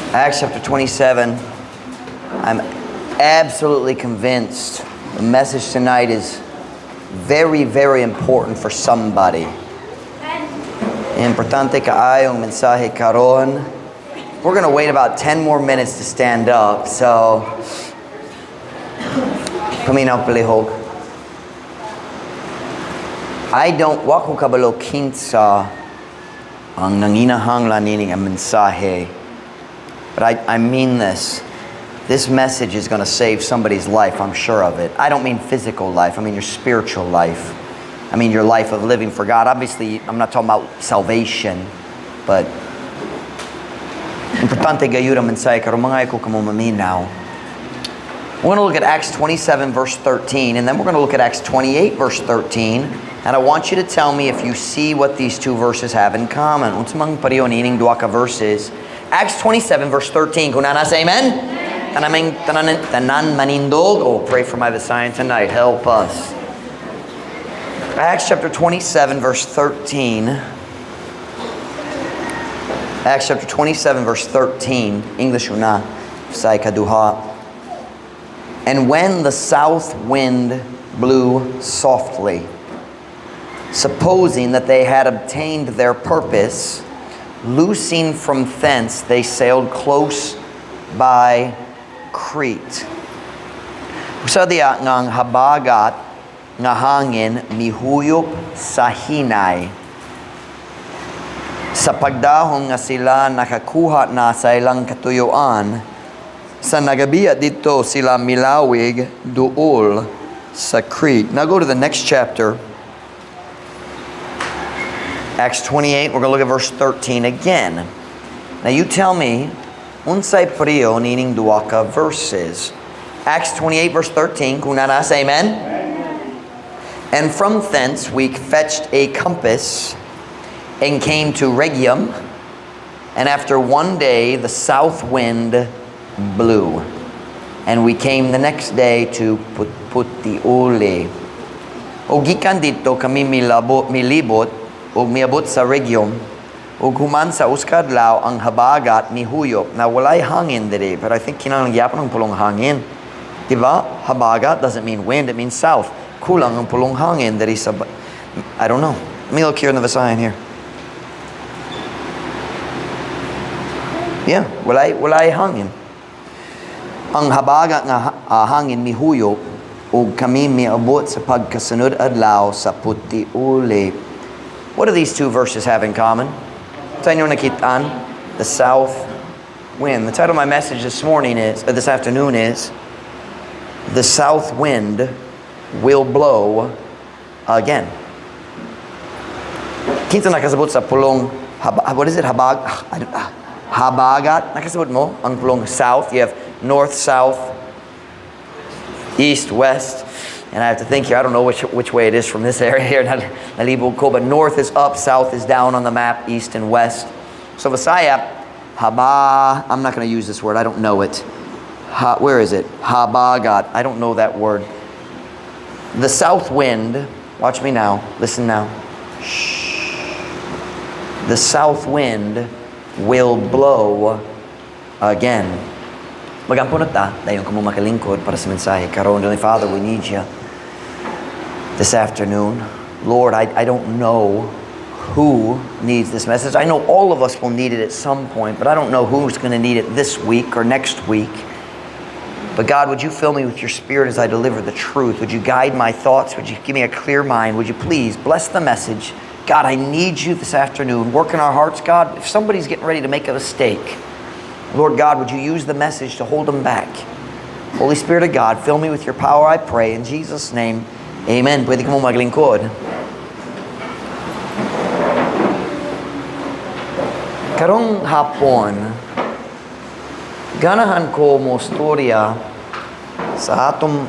Acts chapter 27. I'm absolutely convinced the message tonight is very, very important for somebody. Importante kaayo ang mensahe karon. We're going to wait about 10 more minutes to stand up, so paminaw palihog. I don't, wa ko kabalo kinsa ang nanginahanglan nining ang mensahe. But I mean this. This message is going to save somebody's life, I'm sure of it. I don't mean physical life, I mean your spiritual life. I mean your life of living for God. Obviously, I'm not talking about salvation, but importante gayud ang mensahe karon, mangayo ko kamo maminaw. We're going to look at Acts 27 verse 13, and then we're going to look at Acts 28 verse 13. And I want you to tell me if you see what these two verses have in common. Unsa mang pareho nining duha ka verses? Acts 27 verse 13. Kung naa na, say amen. Tanan, tanan, tanan manindog. Oh, pray for my Visayan tonight. Help us. Acts chapter 27 verse 13. Acts chapter 27 verse 13. English una. Bisaya kaduha. "And when the south wind blew softly, supposing that they had obtained their purpose, loosing from thence, they sailed close by Crete." Usa diha nga ang habagat nga hangin mihuyop sa hinay. Sa pagdahom nga sila nakakuha na sa ilang katuyoan, sa nagabiya didto sila milawig duol sa Crete. Now go to the next chapter. Acts 28, we're going to look at verse 13 again. Now you tell me, unsay pareho nining duha ka verses? Acts 28 verse 13, kung naa na, say amen. "And from thence we fetched a compass and came to Rhegium, and after one day the south wind blew. And we came the next day to Puteoli." O gikan didto kami milabo, milibot ug miabot sa Regium ug human sa usa ka adlaw ang habagat mihuyop. Now walay hangin diri, but I think kinahanglan gyapon ang pulong hangin. Diba? Habagat doesn't mean wind, it means south. Kulang ang pulong hangin diri sa, I don't know. Let me look here in the Visayan here. Yeah, walay hangin. Ang habagat nga hangin mihuyop ug kami miabot sa pagkasunod adlaw sa Puteoli. What do these two verses have in common? Sa inyo nakitaan? The south wind. The title of my message this morning is, this afternoon is, "The South Wind Will Blow Again." Kinsa nakasabot sa pulong, what is it, habag, I don't, habagat? Nakasabot mo ang pulong south? You have north, south, east, west. And I have to think here, I don't know which way it is from this area here, nalibog ko, but north is up, south is down on the map, east and west. So Visaya, haba, I'm not going to use this word, I don't know it. Ha, where is it? Habagat, I don't know that word. The south wind, watch me now, listen now. Shh. The south wind will blow again. Magampo na ta, dayon kamo makalingkod para sa mensahe. Karon, Heavenly Father, we need you this afternoon. Lord, I don't know who needs this message. I know all of us will need it at some point, but I don't know who's going to need it this week or next week. But God, would you fill me with your Spirit as I deliver the truth? Would you guide my thoughts? Would you give me a clear mind? Would you please bless the message? God, I need you this afternoon. Work in our hearts, God. If somebody's getting ready to make a mistake, Lord God, would you use the message to hold them back? Holy Spirit of God, fill me with your power, I pray. In Jesus' name, amen. Pwede ka mo maglingkod. Karong hapon, ganahan ko mo storya sa atong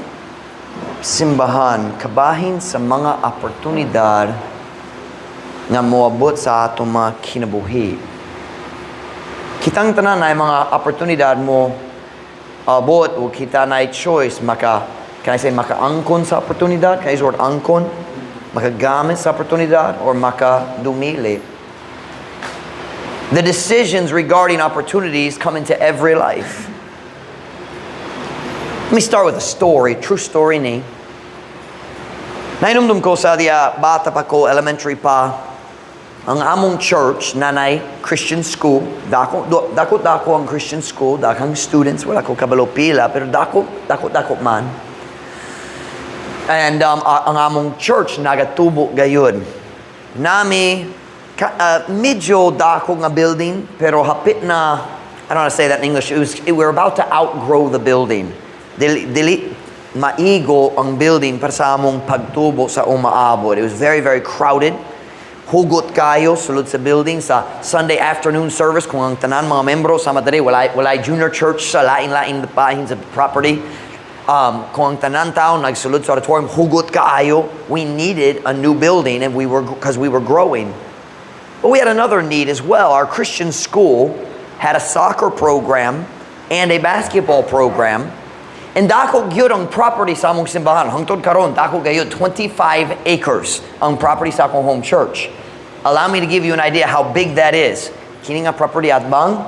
simbahan kabahin sa mga oportunidad nga moabot sa atong mga kinabuhi. Kitang tanan ay mga oportunidad mo abot o kita na choice maka, can I say makaangkon sa oportunidad? Can I use the word angkon? Makagamit sa oportunidad or makadumili. The decisions regarding opportunities come into every life. Let me start with a story, true story ni. Nahinumdum ko sa diha bata pa ko, elementary pa, ang among church, naay Christian school, dako, dako, dako ang Christian school, daghang students, wala ko kabalo pila, pero dako, dako, dako man. And ang among church nagatubo gayud. Nami ka, medyo dako nga building, pero hapit na, I don't know how to say that in English. We're about to outgrow the building. Dili, dili maigo ang building para sa among pagtubo sa umaabot. It was very, very crowded. Hugot kayo sulod sa building sa Sunday afternoon service kung ang tanan mga membro sama diri, walay junior church sa lain-lain bahin sa property. Kung ang tanan tao nagsulod sa auditorium, hugot kaayo. We needed a new building and we were because we were growing. But we had another need as well. Our Christian school had a soccer program and a basketball program. And dako gyud ang property sa among simbahan. Hangtod karon, dako gayud, 25 acres ang property sa akong home church. Allow me to give you an idea how big that is. Kini nga property atbang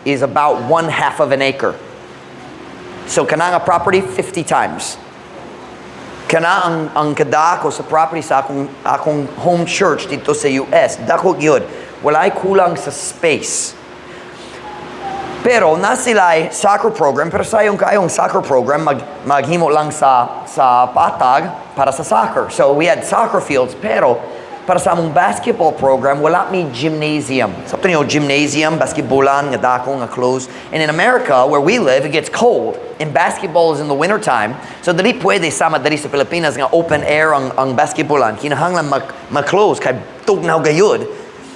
is about one half of an acre. So kana nga property, 50 times. Kana ang kadako sa property sa akong home church dito sa US. Dako gyud. Walay kulang sa space. Pero na sila soccer program, pero sayong kaayong soccer program, maghimo lang sa patag para sa soccer. So we had soccer fields, pero para sa among basketball program, wala mi gymnasium. Sa niyo, gymnasium, basketballan, nga dako, nga close. And in America, where we live, it gets cold. And basketball is in the wintertime. So dili pwede sama diri sa Pilipinas nga open air ang basketballan. Kinahanglan mag-close kay tugnaw gayud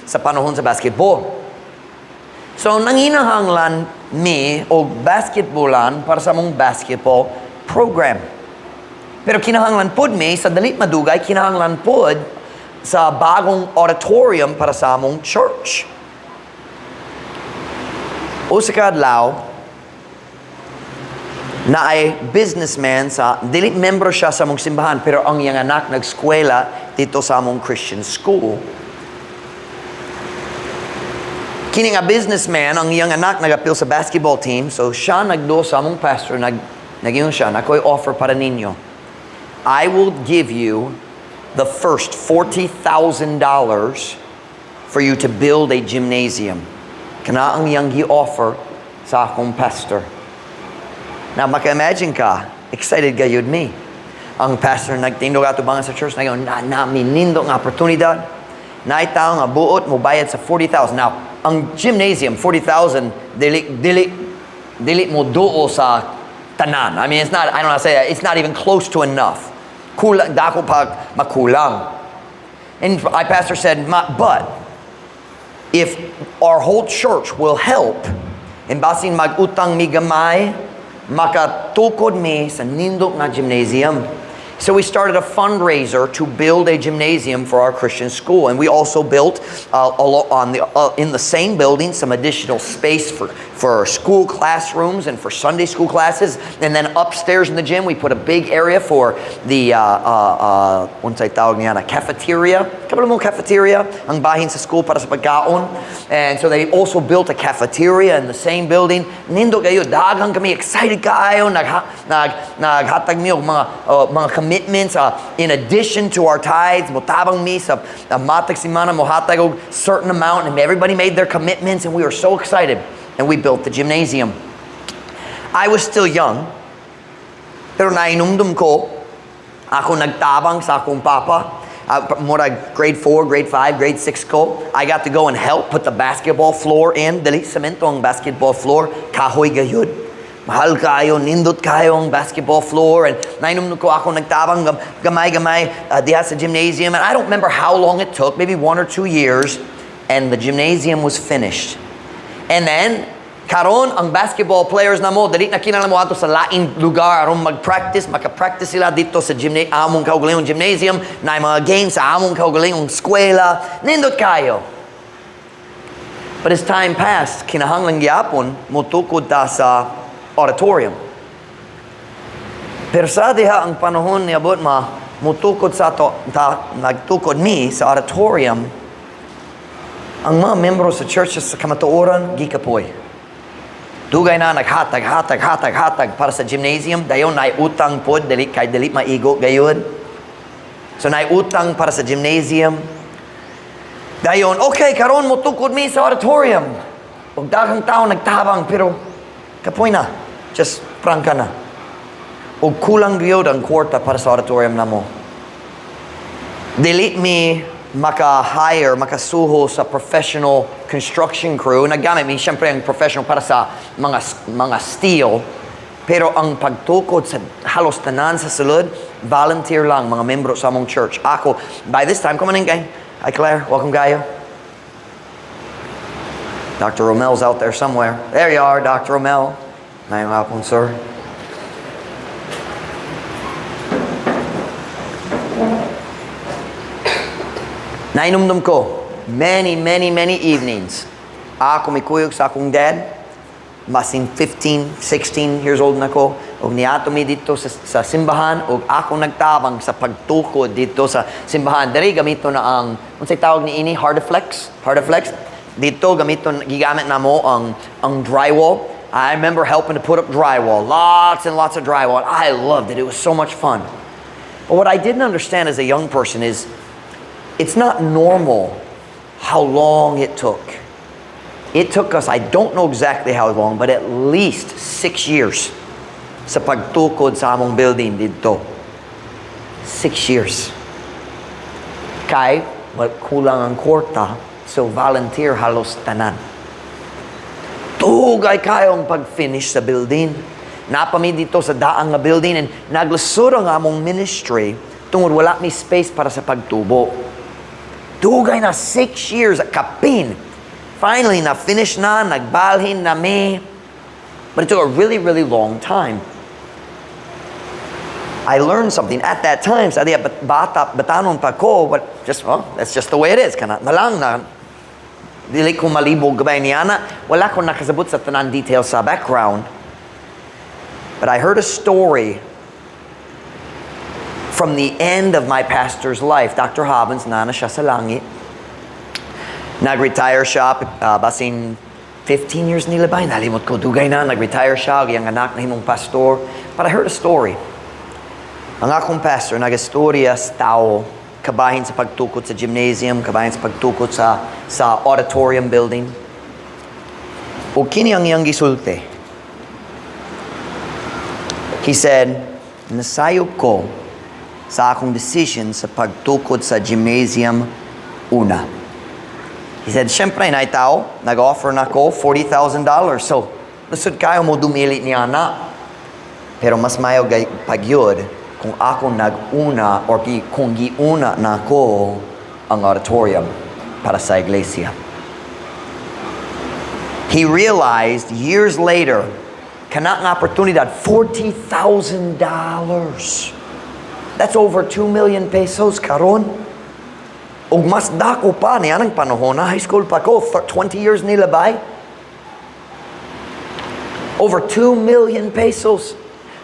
sa panahon sa basketball. So nanginahanglan mi og basketballan para sa among basketball program. Pero kinahanglan pod mi sa dali madugay, kinahanglan pod sa bagong auditorium para sa among church. Usa ka adlaw, naay businessman sa dili membro siya sa among simbahan, pero ang iyang anak nagskwela dito sa among Christian school. Kini nga businessman, ang iyang anak nagapil sa basketball team, so siya nagduol sa among pastor, nag-ingon siya, "Naa ko'y offer para ninyo. I will give you the first $40,000 for you to build a gymnasium." Kana ang iyang gi-offer sa akong pastor. Now, maka-imagine ka, excited gayud mi. Ang pastor nagtindog atubangan sa church, nag na, na mi nindot nga oportunidad. Naay tao nga buot mo bayad sa 40,000. Now, ang gymnasium, 40,000, dili mo duol sa tanan. I mean, it's not, I don't know how to say that, it's not even close to enough. Kulang, dako pa makulang. And my pastor said, "But if our whole church will help, and basin mag-utang mi gamay, makatukod mi sa nindot nga gymnasium." So we started a fundraiser to build a gymnasium for our Christian school, and we also built in the same building some additional space for school classrooms and for Sunday school classes. And then upstairs in the gym, we put a big area for the unsay tawag niya na, cafeteria. Kabalo mo cafeteria ang bahin sa school para sa pagkaon. And so they also built a cafeteria in the same building. Nindot kayo, daghan kami, excited kaayo, naghatag mi og mga commitments in addition to our tithes. Motabang mi sa matag semana, mohatag og certain amount, and everybody made their commitments, and we were so excited. And we built the gymnasium. I was still young, pero nainumdum ko, ako nagtabang sa akong papa. Murag grade 4, grade 5, grade 6 ko. I got to go and help put the basketball floor in. Dili semento ang basketball floor. Kahoy gayud. Mahal kayo, nindot kayo ang basketball floor. And nainumdum ko ako nagtabang gamay-gamay diha sa gymnasium. And I don't remember how long it took, maybe 1 or 2 years. And the gymnasium was finished. And then, karon ang basketball players na mo, dili na kinahanglan mo ato sa laing lugar aron mag-practice, maka-practice sila dito sa among kaugalingong gymnasium, na mga games sa among kaugalingong eskwela. Nindot kayo. But as time passed, kinahanglan gyapon motukod ta sa auditorium. Pero sa diha ang panahon niabot ma mutukod sa to, ta, nagtukod mi sa auditorium, Ang mga membro sa church sa kamatuoran, gikapoy. Dugay na naghatag, hatag, hatag, hatag para sa gymnasium. Dayon naay utang pod, dili kay dili maigo gayud. So naay utang para sa gymnasium. Dayon, okay, karon mo tukod mi sa auditorium. Ug daghang tao nagtabang, pero kapoy na. Just prangka na. Ug kulang gyud ang kwarta para sa auditorium namo. Dili mi maka-hire, makasuho sa professional construction crew. Naggamit mi siyempre ang professional para sa mga steel. Pero ang pagtukod sa halos tanan sa sulod, volunteer lang mga membro sa among church. Ako, by this time, come on in, gang. Hi, Claire. Welcome kayo. Dr. Romel's out there somewhere. There you are, Dr. Romel. Maayong hapon, sir. Nainumdum ko, many, many, many evenings, ako mikuyog sa akong dad, basin 15, 16 years old na ko, ug niadto mi didto sa simbahan, ug ako nagtabang sa pagtukod didto sa simbahan. Diri gamito na ang, unsay tawag ni ini, Hardiflex? Hardiflex? Didto gamito, gigamit namo ang drywall. I remember helping to put up drywall, lots and lots of drywall. I loved it. It was so much fun. But what I didn't understand as a young person is it's not normal how long it took. It took us, I don't know exactly how long, but at least 6 years sa pagtukod sa among building didto. 6 years. Kay, well, kulang ang kwarta, so volunteer halos tanan. Dugay kayong pag-finish sa building. Naa pa mi didto sa daang nga building and naglisod ang among ministry tungod wala mi space para sa pagtubo. Dugay na, 6 years, kapin. Finally, na-finish na, nagbalhin na mi. But it took a really, really long time. I learned something at that time. Sa diya, bata, batanon pa ko, but just, well, that's just the way it is. Kana na lang na, dili ko malibog gabay niya na. Wala ko nakasabot sa tanan details sa background. But I heard a story from the end of my pastor's life. Dr. Hobbins, naa na siya sa langit. Nag-retire siya, basin 15 years nila ba? Nalimot ko, dugay na, nag-retire siya, iyang anak nahimong pastor. But I heard a story. Ang akong pastor, nag-istorya sa tao, kabahin sa pagtukod sa gymnasium, kabahin sa pagtukod sa auditorium building. Ug kini ang iyang gisulti. He said, "Nasayop ko sa akong decision sa pagtukod sa gymnasium una." He said, "Syempre, naay tao, nag-offer na ko $40,000. So, lisod kayo mo dumili niya na. Pero mas mayo pa gyud kung ako nag-una or kung giuna na ko ang auditorium para sa iglesia." He realized years later, kana nga oportunidad, $40,000. That's over 2 million pesos karon. Ug mas dako pa niya ng panahon na high school pa ko, 20 years nila bay. Over 2 million pesos.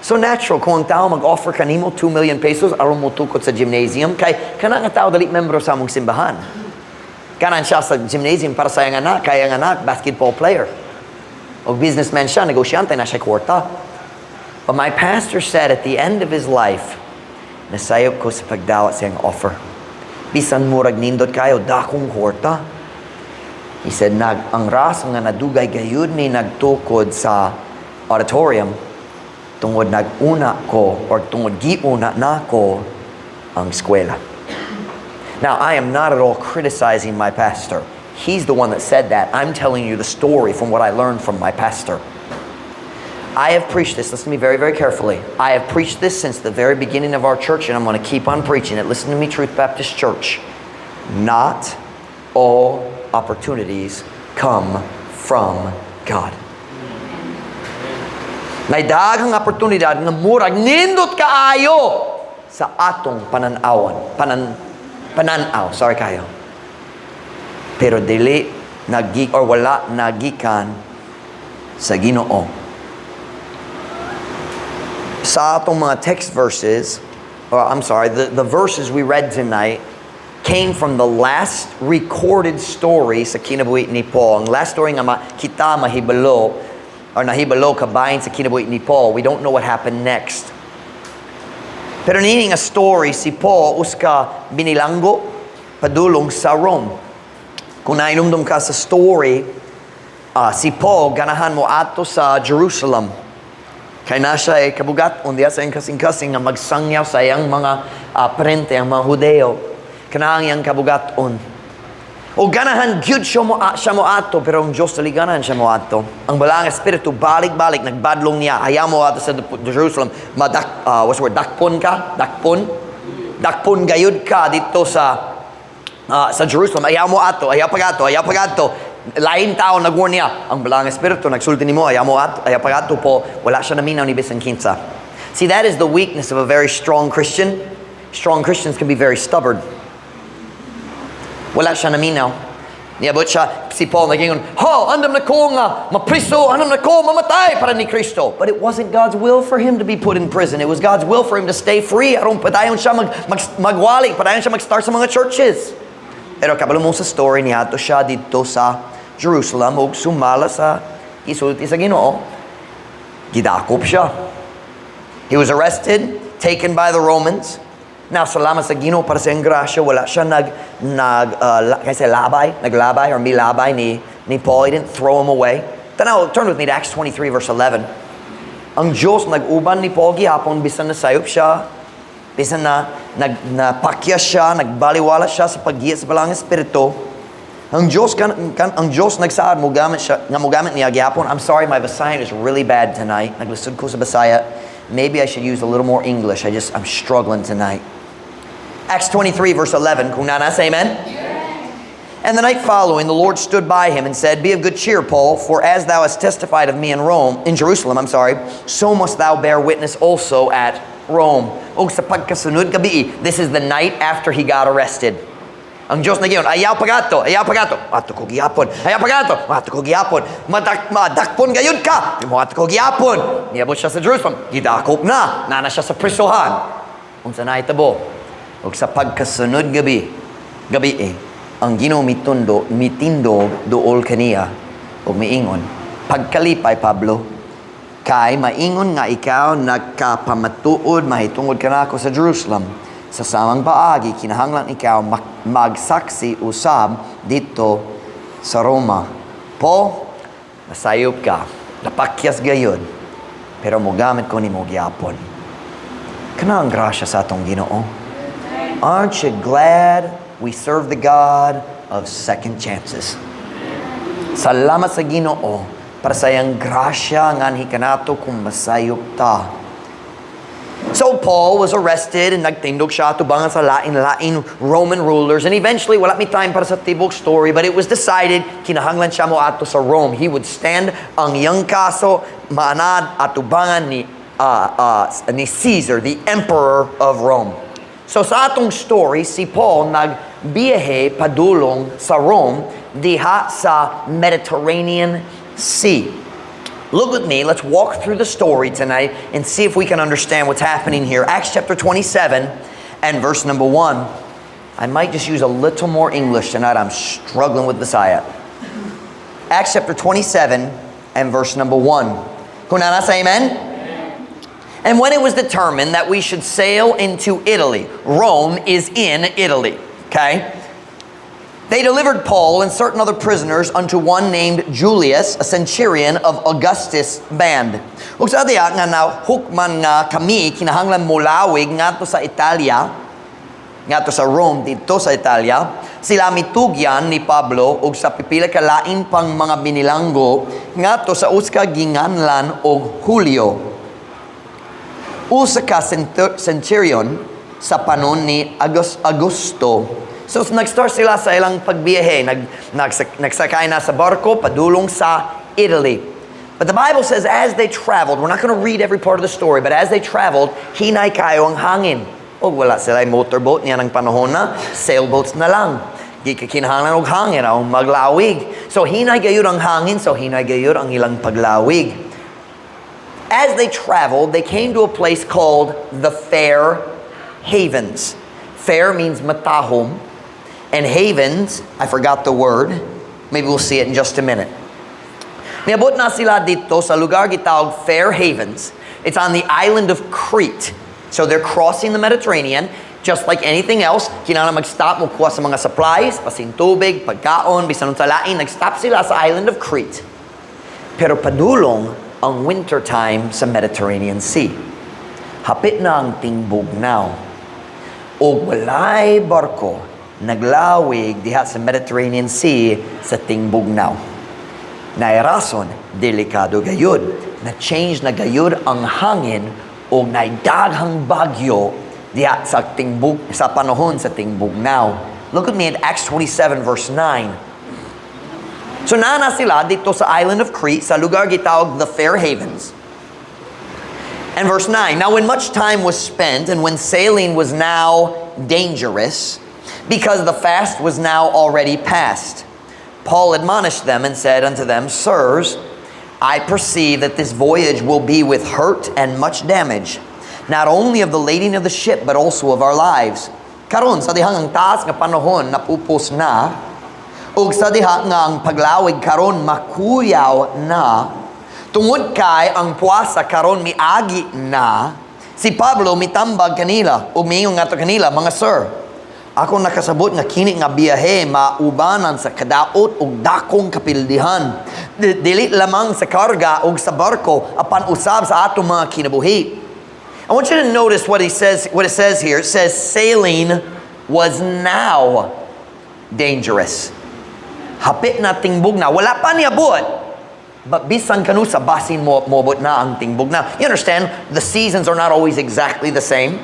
So natural kung ang tao mag-offer kanimo 2 million pesos aron mo tukod sa gymnasium, kay kana nga tao dili membro sa among simbahan. Kanan siya sa gymnasium para sa iyang anak, kay ang anak basketball player. O businessman siya, negosyante na siya kwarta. But my pastor said at the end of his life, "Nasayop ko sa pagdawat sa iyang offer. Bisan murag nindot kayo, dakong kwarta." He said, "Ang rason nga nadugay gayud mi nagtukod sa auditorium, tungod nag-una ko or tungod giuna na ko ang eskwela." Now, I am not at all criticizing my pastor. He's the one that said that. I'm telling you the story from what I learned from my pastor. I have preached this. Listen to me very, very carefully. I have preached this since the very beginning of our church, and I'm going to keep on preaching it. Listen to me, Truth Baptist Church. Not all opportunities come from God. May daghang oportunidad nga murag nindot kaayo sa atong pananawan, panan-aw, sorry kayo. Pero dili nagi or wala nagikan sa Ginoo. Sa atong mga text verses, or I'm sorry, the verses we read tonight, came from the last recorded story sa kinabuhi ni Paul. Ang last story nga kita mahibalo or nahibalo kabahin sa kinabuhi ni Paul. We don't know what happened next. Pero niini nga story, si Paul usa ka binilanggo padulong sa Rome. Kung nainumdum ka sa story, si Paul ganahan mo ato sa Jerusalem. Kay naa siya'y kabugat-on diya sa iyang kasing-kasing nga magsangyaw sa iyang mga parente, ang mga Hudeo. Kanang iyang kabugat-on. O ganahan gyud siya mo ato, pero ang Diyos dili ganahan siya mo ato. Ang Balaang Espiritu balik-balik nagbadlong niya. Ayaw mo ato sa Jerusalem. Madak, what's the word? Dakpon ka? Dakpon? Dakpon gayud ka dito sa Jerusalem. Ayaw mo ato, ayaw pag-ato, ayaw pag-ato. Lain tao nag-warn niya. Ang Balaang Espiritu nagsulti nimo, ayaw mo ato, ayaw pag-ato po. Wala siya naminaw ni bisan kinsa. See, that is the weakness of a very strong Christian. Strong Christians can be very stubborn. Wala siya naminaw. Niabot siya, si Paul nag-ingon, "Ho, andam na ko nga mapriso, andam na ko mamatay para ni Kristo." But it wasn't God's will for him to be put in prison. It was God's will for him to stay free. Aron padayon siya magwali, padayon siya mag-start sa mga churches. Pero kabalo mo sa story, niadto siya dito sa Jerusalem ug sumala sa gisulti sa Ginoo, gidakop siya. He was arrested, taken by the Romans. Now, salamat sa Ginoo para sa iyang grasya, wala siya nag, nag kasi labay, naglabay or milabay ni Paul. He didn't throw him away. Tanaw, turn with me to Acts 23 verse 11. Ang Diyos nag-uban ni Paul gihapon bisan nasayop siya, bisan na napakyas siya, nagbaliwala siya sa paggiya sa Balaang Espiritu. Ang Diyos nagsaad mo gamit siya nga mogamit niya gihapon. I'm sorry, my Visayan is really bad tonight. Naglisod ko sa Bisaya. Maybe I should use a little more English. I'm struggling tonight. Acts 23 verse 11. Kung naa na, say amen. And the night following, the Lord stood by him and said, "Be of good cheer, Paul, for as thou hast testified of me in Rome, in Jerusalem, I'm sorry, so must thou bear witness also at Rome." Og sa pagkasunod gabi, this is the night after he got arrested. Ang Diyos nag-ingon, "Ayaw pag-ato, ayaw pag-ato, ato ko gihapon, ayaw pag-ato, ato ko gihapon, madakpon gayud ka, mo ato ko gihapon." Niabot siya sa Jerusalem, gidakop na, naa na siya sa prisohan. Unsa na itabo? Og sa pagkasunod gabi eh, ang Ginoo mitundo, mitindog duol kaniya ug miingon, "Pagkalipay, Pablo, kay maingon nga ikaw nagkapamatuod mahitungod kanako sa Jerusalem, sa samang paagi kinahanglan ikaw magsaksi usab dito sa Roma." Paul, nasayop ka, napakyas gayud, pero mogamit ko nimo gihapon. Kana ang grasya sa atong Ginoo. Aren't you glad we serve the God of second chances? Salamat sa Ginoo para sa iyang grasya nganhi kanato kung masayop ta. So Paul was arrested and nagtindog siya tubangan sa lain-lain Roman rulers, and eventually, wala mi time para sa tibok story, but it was decided kinahanglan siya mo ato sa Rome. He would stand ang iyang kaso maanad atubangan ni Caesar, the emperor of Rome. So sa atong story, si Paul nagbiyahe padulong sa Rome diha sa Mediterranean Sea. Look with me, let's walk through the story tonight and see if we can understand what's happening here. Acts chapter 27 and verse number 1. I might just use a little more English tonight. I'm struggling with Bisaya. Acts chapter 27 and verse number 1. Kung naa na, say amen? And when it was determined that we should sail into Italy, Rome is in Italy, okay? They delivered Paul and certain other prisoners unto one named Julius, a centurion of Augustus' band. Ug sa diya nga na hukman nga kami kinahanglan molawig ngadto sa Italia, ngadto sa Rome didto sa Italia, sila mitugyan ni Pablo ug sa pipila ka lain pang mga binilanggo ngadto sa usa ka ginganlan og Julio, usa ka centurion sa panon ni Augusto. So nag-start sila sa ilang pagbiyahe, nagsakay na sa barko padulong sa Italy. But the Bible says as they traveled, we're not going to read every part of the story, but as they traveled, hinay kayo ang hangin. O wala sila motorboat niya ng panahon na, sailboats na lang. Di ka kinahanglan og hangin, ang maglawig. So hinay gayud ang hangin, so hinay gayud ang ilang paglawig. As they traveled, they came to a place called the Fair Havens. Fair means matahom. And havens, I forgot the word. Maybe we'll see it in just a minute. Niabot na sila didto sa lugar gitawag Fair Havens. It's on the island of Crete. So they're crossing the Mediterranean. Just like anything else, kinahanglan mag-stop mo kuha sa mga supplies, basin tubig, pagkaon, bisan unsa lain, nag-stop sila sa island of Crete. Pero padulong ang winter time sa Mediterranean Sea. Hapit na ang tingbugnaw. Og walay barko naglawig diha sa Mediterranean Sea sa tingbugnaw. Naay rason, delikado gayud. Na-change na gayud ang hangin og naay daghang bagyo diha sa tingbug sa panahon sa tingbugnaw. Look at me at Acts 27 verse 9. So naa na sila didto sa island of Crete sa lugar gitawag the Fair Havens. And verse 9, "Now when much time was spent and when sailing was now dangerous, because the fast was now already past, Paul admonished them and said unto them, 'Sirs, I perceive that this voyage will be with hurt and much damage, not only of the lading of the ship, but also of our lives.'" Karon sa dihang ang taas nga panahon napupos na, ug sa diha nga ang paglawig karon makuyaw na, tungod kay ang puasa karon miagi na, si Pablo mitambag kanila ug miingon ngadto kanila, "Mga sir, ako nakasabot nga kini nga biyahe maubanan sa kadaot ug dakong kapildihan. Dili lamang sa karga ug sa barko apan usab sa atong mga kinabuhi." I want you to notice what he says, what it says here. It says sailing was now dangerous. Hapit na tingbugnaw. Wala pa niabot. But bisan kanusa basin mo moabot na ang tingbugnaw. You understand, the seasons are not always exactly the same.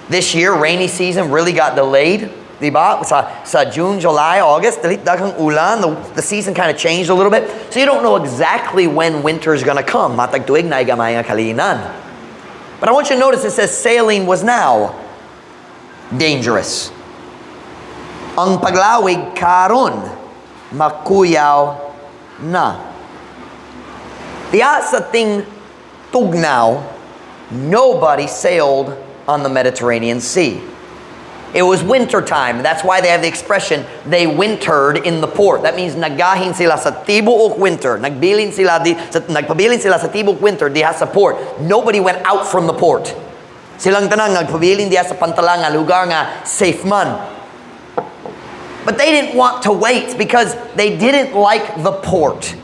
This year, rainy season really got delayed. Diba? Sa June, July, August, dili daghang ulan. The season kind of changed a little bit. So you don't know exactly when winter is gonna come. Matag tuig naay gamay nga kalinan. But I want you to notice it says sailing was now dangerous. Ang paglawig karon makuyaw na. Diha sa tingtugnaw, nobody sailed on the Mediterranean Sea. It was winter time. That's why they have the expression, "they wintered in the port." That means nagahin sila sa tibuok winter. Nagpabilin sila sa tibuok winter diha sa port. Nobody went out from the port. Silang tanan nagpabilin diha sa pantalan nga lugar nga safe man. But they didn't want to wait because they didn't like the port.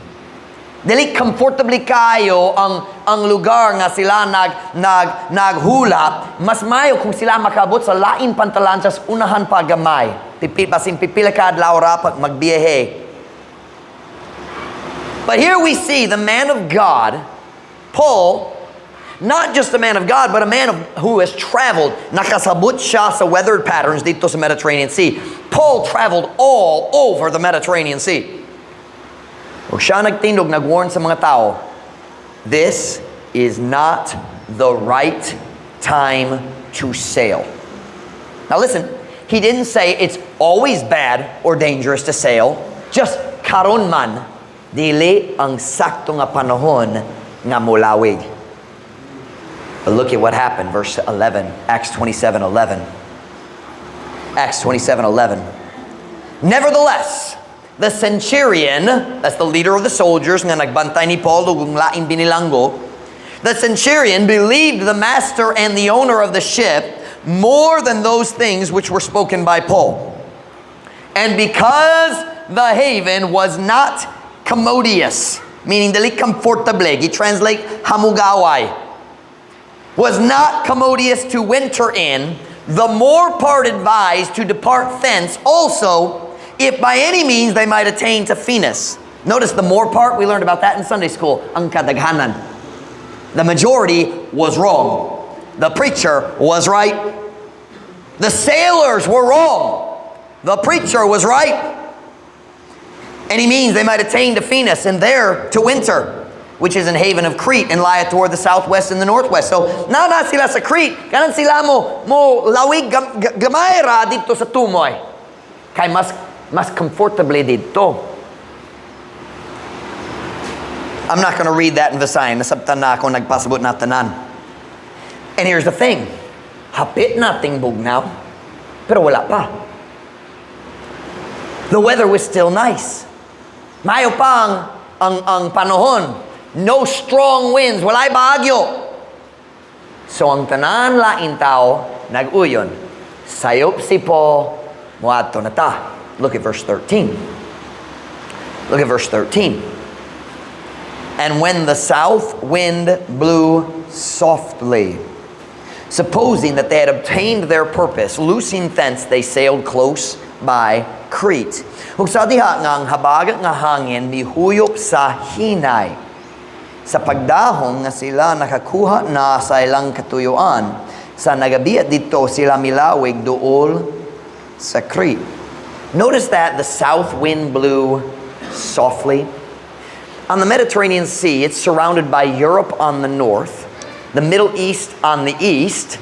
Dili comfortably kayo ang lugar nga sila nag naghulap. Mas mayo kung sila makabot sa lain pantalan sa unahan pa gamay. Basin pipila ka adlaw ra pag magbiyahe. But here we see the man of God, Paul, not just a man of God, but a man who has traveled. Nakasabot siya sa weather patterns didto sa Mediterranean Sea. Paul traveled all over the Mediterranean Sea. Ug siya nagtindog, nag-warn sa mga tao, "This is not the right time to sail." Now listen, he didn't say it's always bad or dangerous to sail. Just karon man, dili ang sakto nga panahon nga molawig. But look at what happened, verse 11, Acts 27:11. Acts 27:11. "Nevertheless, the centurion," that's the leader of the soldiers nga nagbantay ni Paul ug ang laing binilanggo, "the centurion believed the master and the owner of the ship more than those things which were spoken by Paul. And because the haven was not commodious," meaning dili comfortable, gi-translate hamugaway, "was not commodious to winter in, the more part advised to depart thence also, if by any means they might attain to Phoenix." Notice the more part, we learned about that in Sunday school, ang kadaghanan. The majority was wrong. The preacher was right. The sailors were wrong. The preacher was right. "Any means they might attain to Phoenix and there to winter, which is an haven of Crete and lieth toward the southwest and the northwest." So, naa na sila sa Crete. Ganahan sila mo lawig gamay ra didto sa tumoy. Kay mas comfortably didto. I'm not going to read that in Visayan. Nasabtan na ako, nagpasabot na tanan. And here's the thing. Hapit na tingbugnaw, pero wala pa. The weather was still nice. Mayo pang ang panahon. No strong winds. Walay bagyo. So ang tanan lain tao nag-uyon. Sayop si Paul, moadto na ta. Look at verse 13. Look at verse 13. "And when the south wind blew softly, supposing that they had obtained their purpose, loosing thence, they sailed close by Crete." Ug sa diha nga ang habag nga hangin mihuyop sa hinay, sa pagdahom nga sila nakakuha na sa ilang katuyuan, sa nagabiat didto sila milawig duol sa Crete. Notice that the south wind blew softly. On the Mediterranean Sea, it's surrounded by Europe on the north, the Middle East on the east,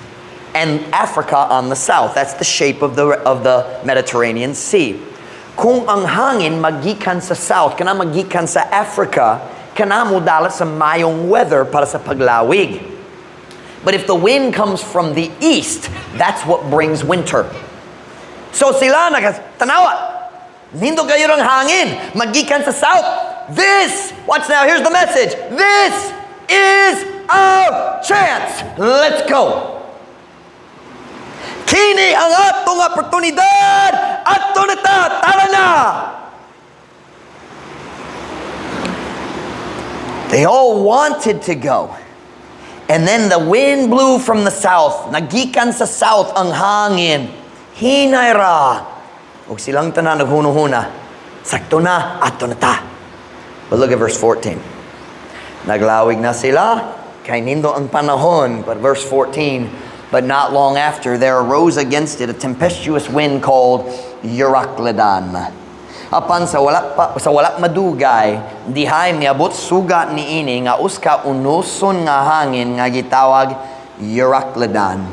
and Africa on the south. That's the shape of the Mediterranean Sea. Kung ang hangin magikan sa south, kana magikan sa Africa, kana modala sa mayong weather para sa paglawig. But if the wind comes from the east, that's what brings winter. So sila tanawa. Nindot kaayo ang hangin. Magikan sa south. This, watch now, here's the message. This is our chance. Let's go. Kini ang atong oportunidad. Adto na ta, tara na. They all wanted to go. And then the wind blew from the south. Nagikan sa south ang hangin. Hinay ra. Ug silang tanan naghunahuna. Sakto na, adto na ta. But look at verse 14. Naglawig na sila, kay nindot ang panahon. But verse 14, "But not long after, there arose against it a tempestuous wind called Euroclydon. Apan sa wala madugay, dihay miabot suga niini nga usa ka unoson nga hangin nga gitawag Euroclydon."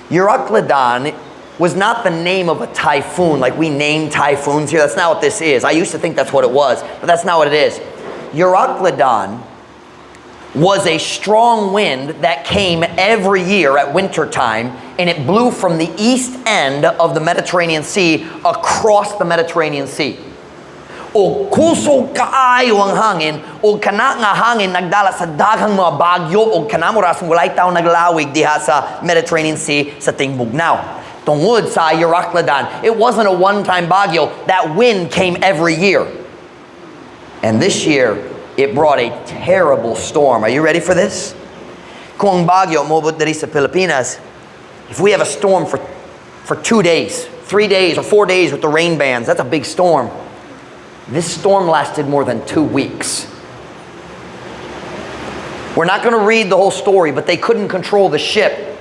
Euroclydon was not the name of a typhoon like we name typhoons here. That's not what this is. I used to think that's what it was, but that's not what it is. Euroclydon was a strong wind that came every year at wintertime, and it blew from the east end of the Mediterranean Sea across the Mediterranean Sea. O kusog kaayo ang hangin, o kana nga hangin nagdala sa daghang mga bagyo, o kana mo rasong walay tao naglawig diha sa Mediterranean Sea sa tingbugnaw. Tungod sa Euroclydon, it wasn't a one-time bagyo. That wind came every year. And this year, it brought a terrible storm. Are you ready for this? Kung ang bagyo moabot diri sa Pilipinas, if we have a storm for 2 days, 3 days, or 4 days with the rain bands, that's a big storm. This storm lasted more than 2 weeks. We're not going to read the whole story, but they couldn't control the ship.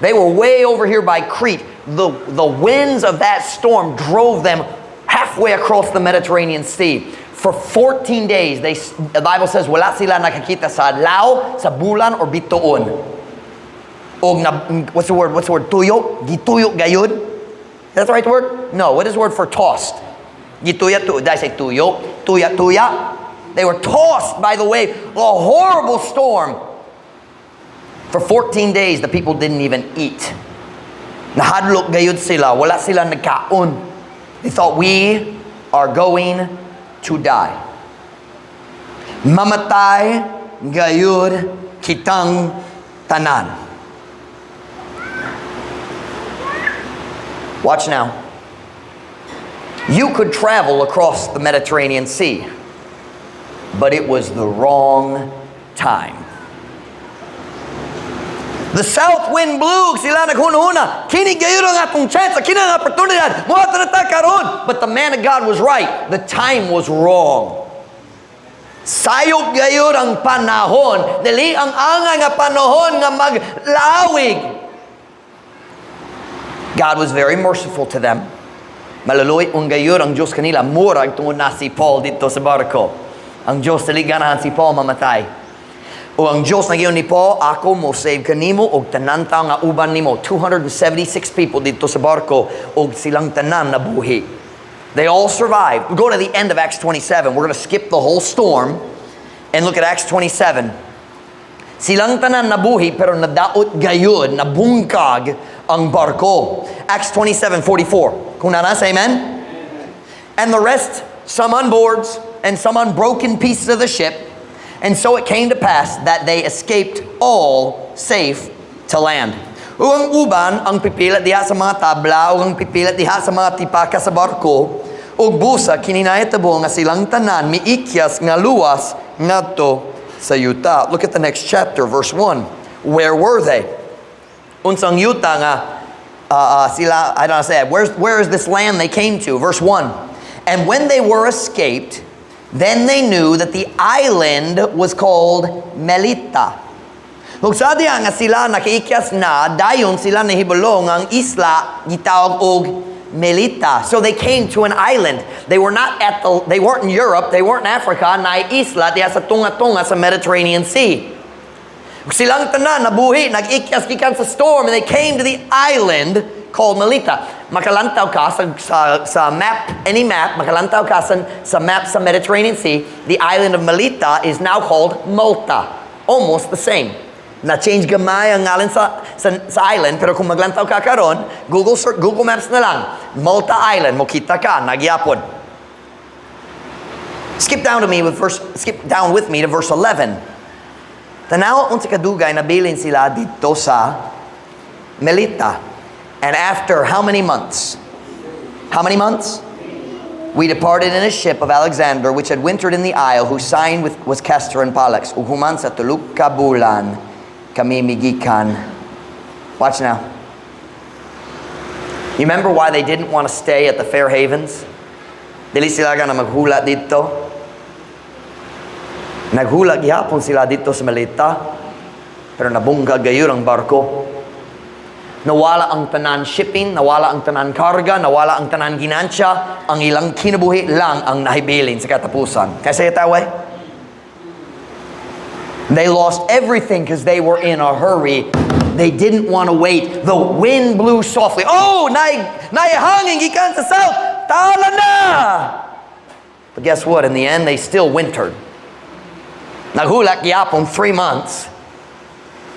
They were way over here by Crete. The winds of that storm drove them halfway across the Mediterranean Sea. For 14 days, the Bible says, wala sila nakakita sa adlaw, sa bulan, or bituon. Og na, what's the word? What's the word? Tuyo? Gituyo gayud? Is that the right word? No. What is the word for tossed? Gituya, tu, did I say tuyo? Tuya, tuya? They were tossed by the wave. A horrible storm. For 14 days, the people didn't even eat. Nahadlok gayud sila. Wala sila nagkaon. They thought, "We are going to die. Mamatay gayud kitang tanan." Watch now. You could travel across the Mediterranean Sea, but it was the wrong time. The south wind blew, sila naghuna-huna. Kini gayud ang atong chance, kini ang oportunidad. Moadto na ta karon. But the man of God was right. The time was wrong. Sayop gayud ang panahon. Dili ang angay nga panahon nga maglawig. God was very merciful to them. Maluluoy gayud ang Diyos kanila. Murag tungod na si Paul didto sa barko. Ang Diyos dili ganahan si Paul mamatay. O ang Diyos nag ni Paul, "Ako mo save kanimo og tanan tawo nga uban nimo." 276 people didto sa barko og silang tanan nabuhi. They all survived. We go to the end of Acts 27. We're going to skip the whole storm and look at Acts 27. Silang tanan nabuhi pero nadaot gayud, nabungkag ang barko. Acts 27:44. Kung naa na, say amen. And the rest, some on boards and some on broken pieces of the ship. And so it came to pass that they escaped all safe to land. Ug ang uban ang pipila diha sa mga tabla ug ang pipila diha sa mga tipaka sa barko ug busa kini nahitabo nga silang tanan miikyas nga luwas ngadto sa yuta. Look at the next chapter, verse 1. Where were they? Unsang yuta nga sila, I don't know how to say it. Where is this land they came to? Verse 1. And when they were escaped, then they knew that the island was called Melita. Ug sa diha nga sila nakaikyas na, dayon sila nahibalo nga ang isla gitawag og Melita. So they came to an island. They weren't in Europe, they weren't in Africa, naay isla diha sa tunga-tunga sa Mediterranean Sea. Ug silang tanan nabuhi, nag-ikyas gikan sa storm, and they came to the island called Melita. Makalantaw ka sa map, any map, makalantaw ka sa map sa Mediterranean Sea, the island of Melita is now called Malta. Almost the same. Na-change gamay ang ngalan sa island, pero kung maglantaw ka karon, Google Maps na lang, Malta Island, mokita ka, naa gyapon. Skip down with me to verse 11. Tanawa unsa kadugay nabilin sila didto sa Melita. And after how many months? How many months? We departed in a ship of Alexander, which had wintered in the isle, whose sign was Castor and Pollux. Ug human sa tulo ka bulan, kami migikan. Watch now. You remember why they didn't want to stay at the Fair Havens? Dili sila gana maghula didto. Naghula gihapon sila didto sa Melita, pero nabungkag gayud ang barko. Nawala ang tanan shipping, nawala ang tanan karga, nawala ang tanan ginansya, ang ilang kinabuhi lang ang nahibilin sa katapusan. Can I say it that way? They lost everything because they were in a hurry. They didn't want to wait. The wind blew softly. Oh, naay hangin gikan sa south. Tala na! But guess what? In the end, they still wintered. Naghula gyapon 3 months.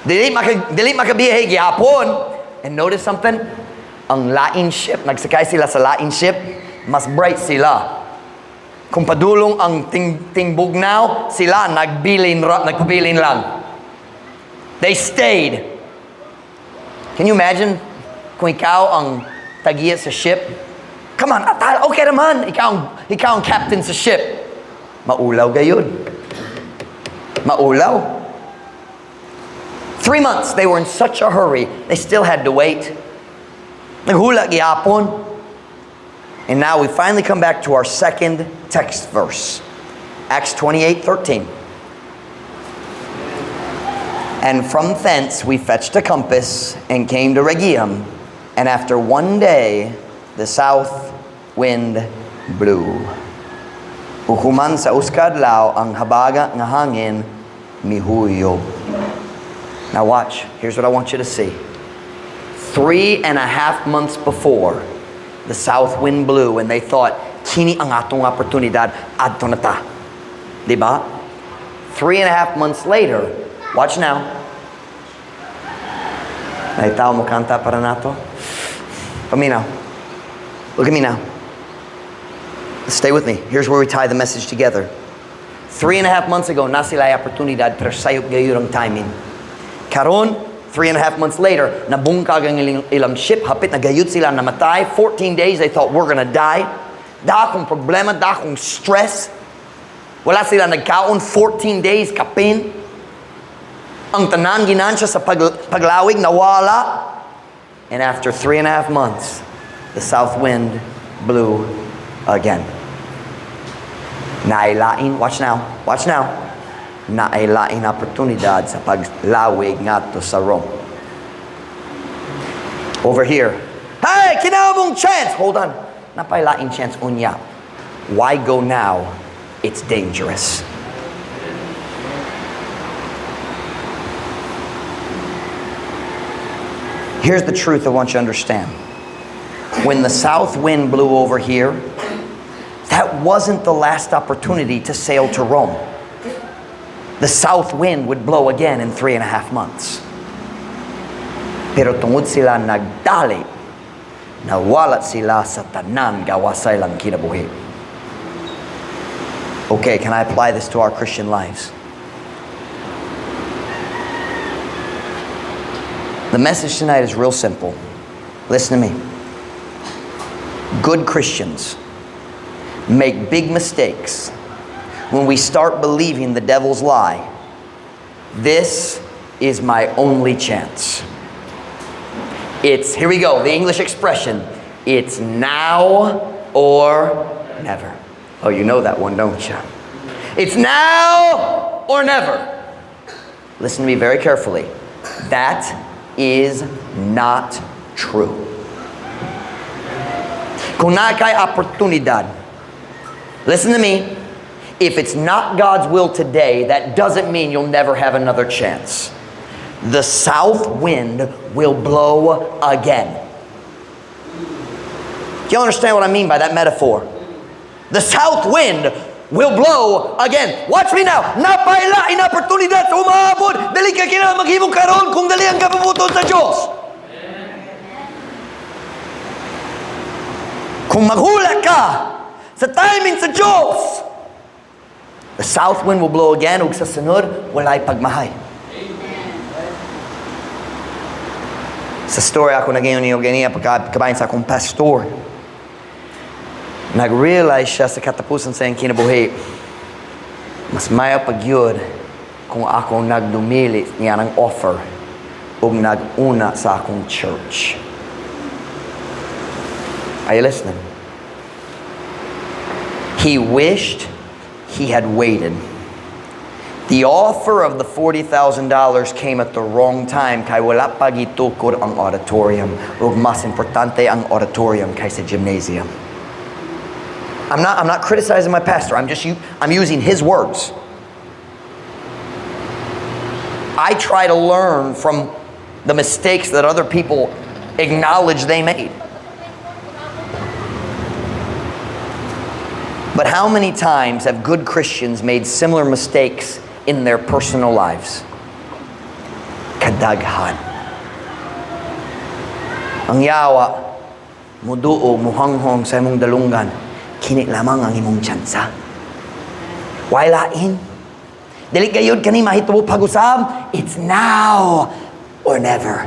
Dili makabiyahe gyapon. And notice something? Ang lain ship, nagsakay sila sa lain ship, mas bright sila. Kung padulong ang tingbugnaw, sila nagpabilin lang. They stayed. Can you imagine kung ikaw ang tagiya sa ship? Come on, atal, okay naman. Ikaw ang captain sa ship. Maulaw gayud. Maulaw. 3 months, they were in such a hurry, they still had to wait. Naghula gyapon. And now we finally come back to our second text verse. Acts 28:13. And from thence we fetched a compass and came to Rhegium, and after one day the south wind blew. Ug human sa usa ka adlaw ang habagat nga hangin mihuyob. Now watch, here's what I want you to see. 3.5 months before, the south wind blew and they thought, "Kini ang atong oportunidad, adto na ta." Diba? 3.5 months later, watch now. Naay tao mo kanta para nato? Paminaw. Look at me now. Stay with me. Here's where we tie the message together. 3.5 months ago, naa sila'y oportunidad, pero sayop gayud ang timing. Karon, 3.5 months later, nabungkag ang ilang ship, hapit na gayud sila namatay. 14 days, they thought, "We're gonna die." Dakong problema, dakong stress. Wala sila nagkaon, 14 days, kapin. Ang tanan ginansya sa paglawig, nawala. And after 3.5 months, the south wind blew again. Naay lain, watch now, watch now. Naay lain oportunidad sa paglawig ngadto sa Rome. Over here. Hey, kini among chance! Hold on. Naa pay lain chance unya. Why go now? It's dangerous. Here's the truth I want you to understand. When the south wind blew over here, that wasn't the last opportunity to sail to Rome. The south wind would blow again in 3.5 months. Pero tungod sila nagdali, nawala sila sa tanan gawas sa ilang kinabuhi. Okay, can I apply this to our Christian lives? The message tonight is real simple. Listen to me. Good Christians make big mistakes when we start believing the devil's lie. "This is my only chance." It's, here we go, the English expression, "It's now or never." Oh, you know that one, don't you? "It's now or never." Listen to me very carefully. That is not true. Kung naa kay oportunidad, listen to me, if it's not God's will today, that doesn't mean you'll never have another chance. The south wind will blow again. Do you understand what I mean by that metaphor? The south wind will blow again. Watch me now. Naa pa'y lain oportunidad sa umaabot. Dili ka kinahanglan maghimo karon kung dili ang kabubut-on sa Diyos. Kung maghulak ka sa timing sa Diyos, the south wind will blow again ug sa sunod walay pagmahay. Sa story ako nagayon niyo ganiya pagkabahin sa akong pastor. Nag-realize siya sa katapusan sa iyang kinabuhi, mas mayo pa gyud kung ako nagdumili niya ng offer ug nag-una sa akong church. Are you listening? He wished he had waited. The offer of the $40,000 came at the wrong time kay wala pa gitukod ang auditorium ug mas importante ang auditorium kaysa gymnasium. I'm not criticizing my pastor. I'm using his words. I try to learn from the mistakes that other people acknowledge they made. But how many times have good Christians made similar mistakes in their personal lives? Kadaghan. Ang yawa, muduo, muhanghong sa imong dalunggan, kini lamang ang imong tsansa. Way lain? Dili gayud kani mahitabo pag-usab. It's now or never.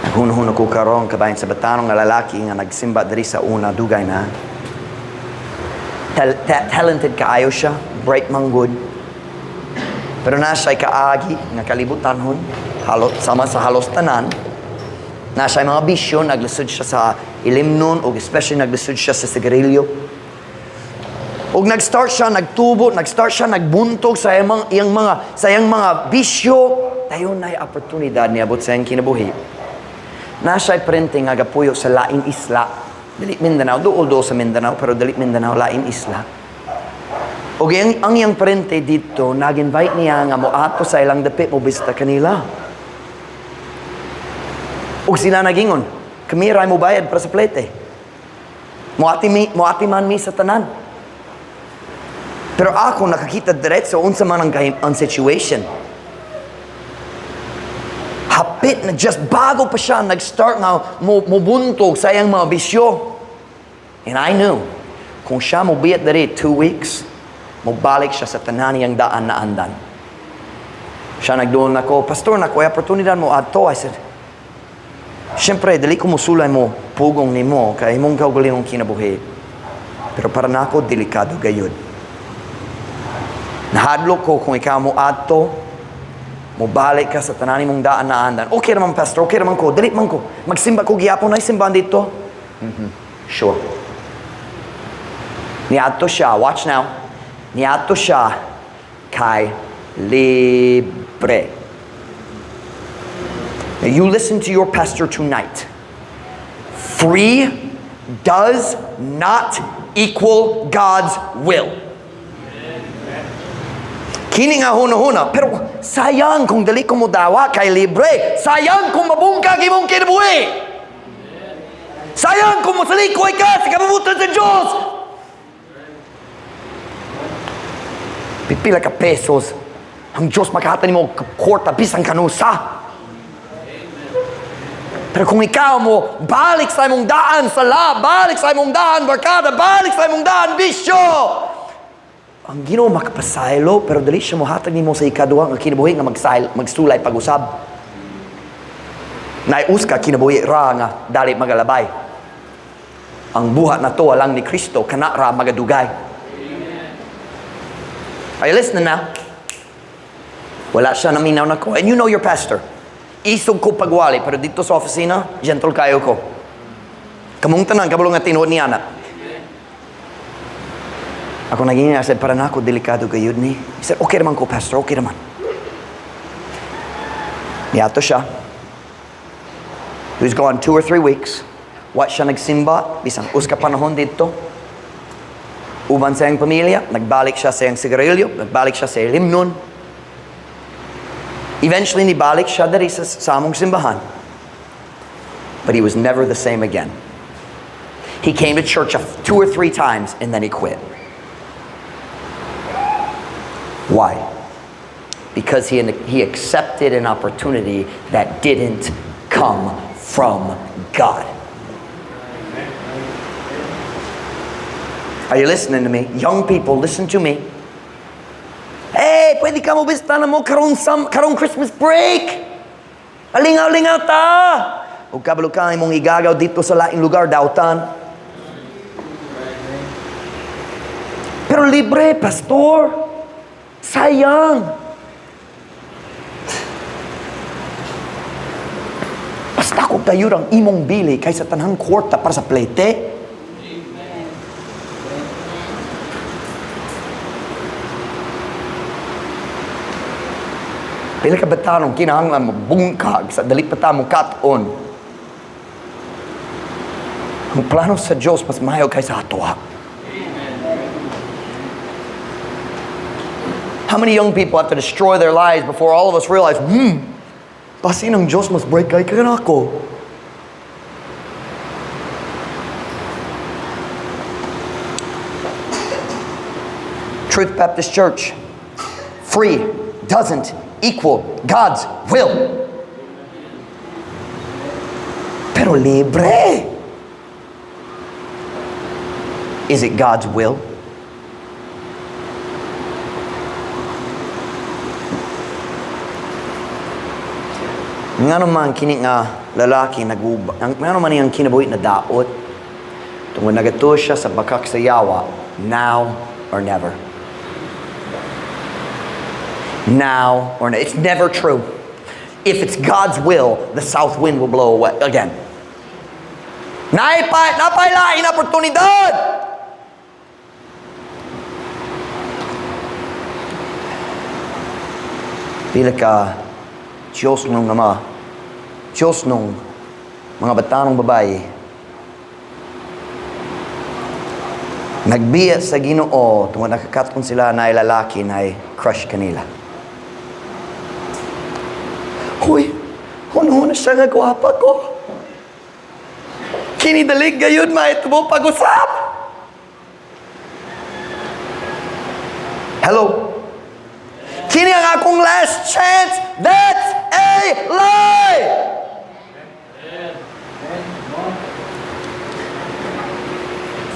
Naghunahuna ko karon kabahin sa batanong nga lalaki nga nagsimba diri sa una dugay na. Talented kaayo siya, bright man good. Pero naa siya'y kaagi nga kalibutanhon, halot sama sa halos tanan. Naa siya'y mga bisyo, naglisod siya sa ilimnon ug especially naglisod siya sa sigarilyo. Ug nag-start siya nagtubo, nag-start siya nagbuntog sa iyang mga bisyo. Dayon naay oportunidad niabot sa iyang kinabuhi. Naa siya'y parente nga gapuyo sa laing isla. Dili Mindanao, duol duol sa Mindanao, pero dili Mindanao, laing isla. Ug ang iyang parente dito, nag-invite niya nga moadto sa ilang dapit, mo bisita kanila. Ug sila nagingon, "Kami ray mo bayad para sa plete. Moati man mi sa tanan." Pero ako nakakita diretso unsa man ang situation. Hapit na just bago pa siya nag-start nga mobuntog sa iyang mga bisyo. And I knew, kung siya mobiyat diri 2 weeks, mobalik siya sa tanan niyang daan na andan. Siya nagduol nako, "Pastor, nako, ay oportunidad mo adto." I said, "Siyempre, dili ko musulay mo pugong nimo kay imong kaugalingong kinabuhi. Pero para nako, delikado gayud. Nahadlok ko kung ikaw mo adto, mo balik ka sa tanan mong daan na andan." "Okay naman, Pastor, okay naman ko, dili man ko. Magsimba ko gihapon na simbahan dito." Sure. Niadto siya, watch now. Niadto siya kay libre. Now you listen to your pastor tonight. Free does not equal God's will. Kini nga huna-huna, pero sayang kung dili ko modawa kay libre. Sayang kung mabungkag imong kinabuhi. Sayang kung mosalikoy ka sa kabubut-on sa Diyos. Pipila ka pesos, ang Diyos makahatag nimo og kwarta bisan kanusa. Pero kung ikaw mo, balik sa imong daan sala, balik sa imong daan barkada, balik sa imong daan bisyo. Ang Ginoo makapasaylo, pero dili siya mohatag nimo sa ikaduha nga kinabuhi nga magsulay pag-usab. Naay usa ka kinabuhi ra nga dali magalabay. Ang buhat nato lang ni Kristo, kana ra magadugay. Are you listening now? Wala siya naminaw nako. And you know your pastor. Isog ko pagwali, pero didto sa opisina, gentle kaayo ko. Kamong tanan, kabalo nga tinuod niya na. Ako naging, I said, "Para nako, delikado gayud ni." He said, "Okay naman ko, pastor, okay naman." Niadto siya. He was gone 2 or 3 weeks. Wa siya nagsimba, bisan usa ka panahon didto. Uban sa iyang pamilya, nagbalik siya sa iyang sigarilyo, nagbalik siya sa ilimnon. Eventually, nibalik siya diri sa among simbahan. But he was never the same again. He came to church two or three times and then he quit. Why? Because he accepted an opportunity that didn't come from God. Are you listening to me? Young people, listen to me. Hey, pwede ka mo bisita namo karong Christmas break. Alingaw-lingaw ta. Ug kabalo ka imong igagaw didto sa laing lugar, dautan. Pero libre, pastor. Sayang. Basta ko tayo ang imong bili kaysa tanang kwarta para sa plete. Pila ka batanong kinahanglan mo bungkag sa dali pa ta mo kat-on. Ang plano sa Diyos mas maayo kaysa atoa. How many young people have to destroy their lives before all of us realize, basin ang Diyos mas bright kay kanako? Truth Baptist Church, free doesn't equal God's will. Pero libre. Is it God's will? Ngano man kini nga lalaki naguba, ngano man iyang kinabuhi na daot, tungod nagatuo siya sa bakak sa yawa, now or never. Now or never. It's never true. If it's God's will, the south wind will blow away again. Napailain oportunidad! Pila ka Diyos nung ama, Diyos nung mga batanong babae, nagbiya sa Ginoo tungod nakakaton sila na lalaki na crush kanila. Huy, hunong siya nga gwapa ko. Kini dalig gayud mahitabo pag-usap. Hello? Kini ang akong last chance. That's a lie!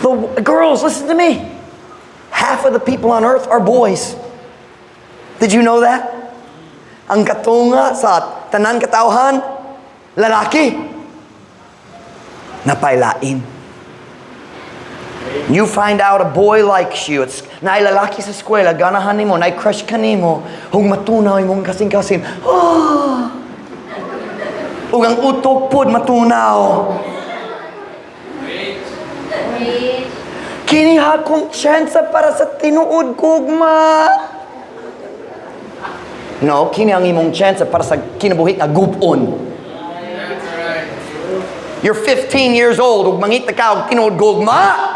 The girls, listen to me. Half of the people on earth are boys. Did you know that? Ang katunga sa tanan katawhan, lalaki. Napailain. You find out a boy likes you. It's naay lalaki sa eskwela, ganahan nimo, naay crush kanimo, ug matunaw imong kasing-kasing. Oh! Ug ang utok pod matunaw. Kini akong chance para sa tinuod gugma. No, kini ang imong chance para sa kinabuhi nga gub-on. You're 15 years old ug mangita ka og tinuod gugma.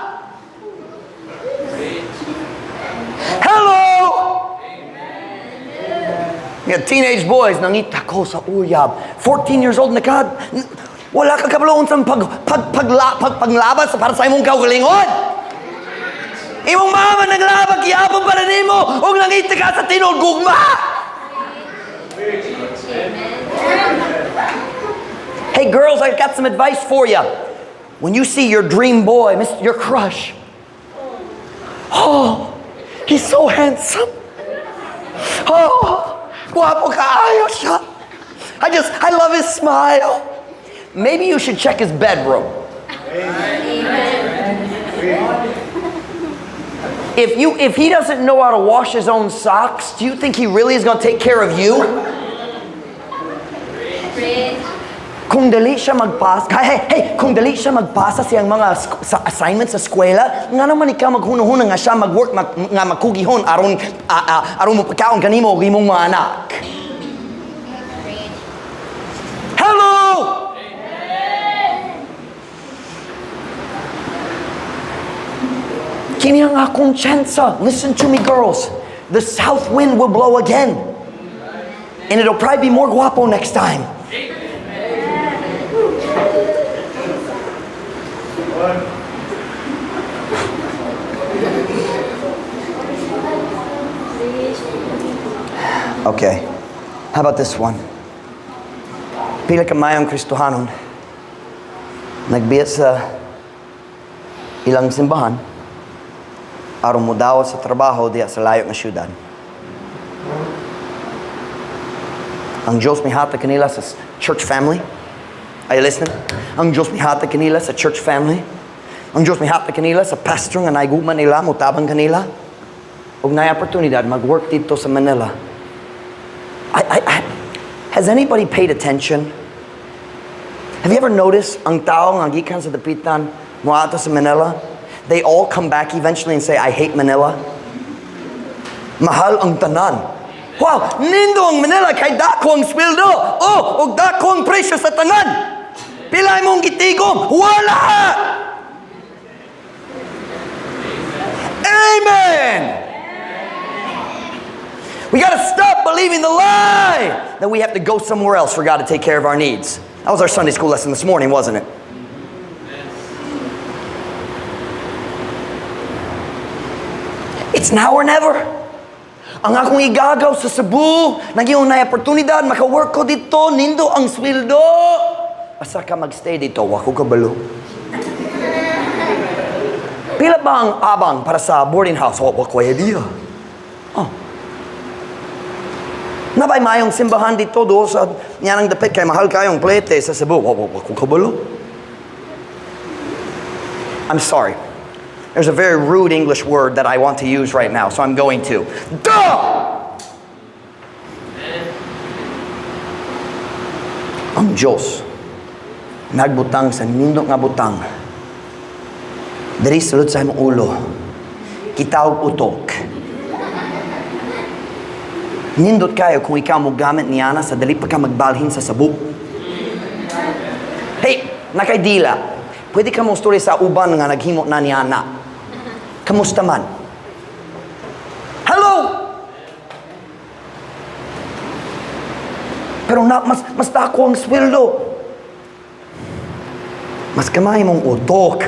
Hello! Yeah, teenage boys, nangita ko sa uyab. 14 years old na ka, wala ka kabalo unsang pag, pag, pagla, pag, paglabas para sa imong kaugalingon. Imong mama naglaba gihapon para nimo ug nangita ka sa tinuod gugma. Hey girls, I've got some advice for you. When you see your dream boy, your crush, oh, He's so handsome. Oh, guwapo kaayo siya. I love his smile. Maybe you should check his bedroom. If he doesn't know how to wash his own socks, do you think he really is going to take care of you? Kung dali siya magpasa, hey, hey, kung dali siya magpasa siyang mga sa assignments sa eskwela, nga naman ikaw maghunahuna nga siya mag-work nga makugihon aron mo pagkaon kanimo ug imong mga anak. Hello! Kini ang akong tsansa. Listen to me, girls. The south wind will blow again. And it'll probably be more guapo next time. Okay. How about this one? Pila ka maayong Kristohanon nagbiya sa ilang simbahan aron modawa sa trabaho diya sa layo nga syudad. Ang Diyos mihatag kanila sa church family. Are you listening? Ang Diyos mihatag kanila sa church family. Ang Diyos mihatag kanila sa pastor nga naigugma nila, mutabang kanila. Ug naay oportunidad mag-work dito sa Manila. Has anybody paid attention? Have you ever noticed ang tao nga gikan sa dapitan moadto sa Manila, they all come back eventually and say, "I hate Manila"? Mahal ang tanan. Wow, nindo ang Manila kay dako ang sweldo. Oh, og dako ang presyo sa tanan. Pila imong gitigom? Wala! Amen! We got to stop believing the lie that we have to go somewhere else for God to take care of our needs. That was our Sunday school lesson this morning, wasn't it? It's now or never. Ang akong igagaw sa Cebu, naging na oportunidad, maka-work ko dito, nindo ang sweldo. Asa ka magstay dito? Wa ko kabalo. Pila ba ang abang para sa boarding house? Oh, wa ko idea. Oh. Naa bay maayong simbahan dito do sa nyanang dapit kay mahal kayong plete sa Cebu? Wa ko kabalo. I'm sorry. There's a very rude English word that I want to use right now, so I'm going to. Duh! Ang Diyos nagbutang sa nindot nga butang diri sulod sa imong ulo. Gitawag utok. Nindot kayo kung ikaw mo gamit niana sa dali pa ka magbalhin sa Cebu. Hey, nakaydila. Pwede ka mo story sa uban nga naghimo na niana. Kamusta man? Hello! Pero na, mas dako ang sweldo. Mas kamay mong utok.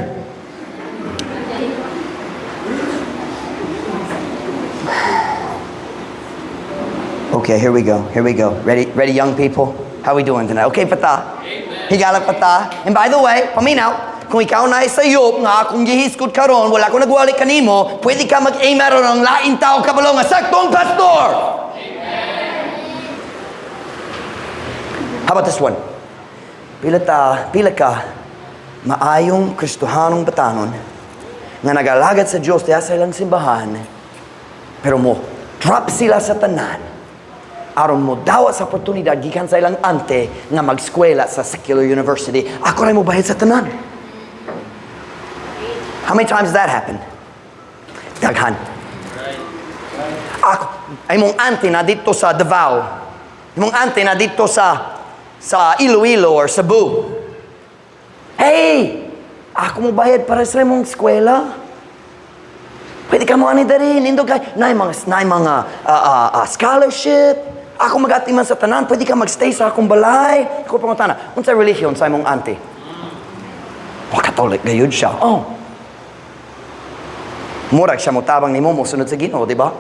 Okay, here we go. Here we go. Ready, ready, young people? How we doing tonight? Okay pa ta? Higala pa ta? And by the way, paminaw, kung ikaw na sayop nga akong gihiskot karon, wala ko nagwali kanimo, pwede ka mag-aim aron ang lain tao kabalo nga saktong pastor. How about this one? Pila ka maayong Kristohanong batanon nga nagalagad sa Dios diha sa ilang simbahan, pero mo drop sila sa tanan aron mo dawat sa oportunidad gikan sa ilang ante nga magskwela sa secular university. Ako ray mo bayad sa tanan. How many times has that happened? Daghan. Ako, ay mong ante na dito sa Davao. Imong ante na dito sa Iloilo or Cebu. Hey! Ako mo bayad para sa imong eskwela. Pwede ka mo ani diri, nindo kay naay mga scholarship. Ako magatiman sa tanan, pwede ka magstay sa akong balay. Ako pangutana, unsa relihiyon sa imong ante? Oh, Catholic gayud siya. Oh. Murag siya motabang nimo mo sunod sa Ginoo, di ba?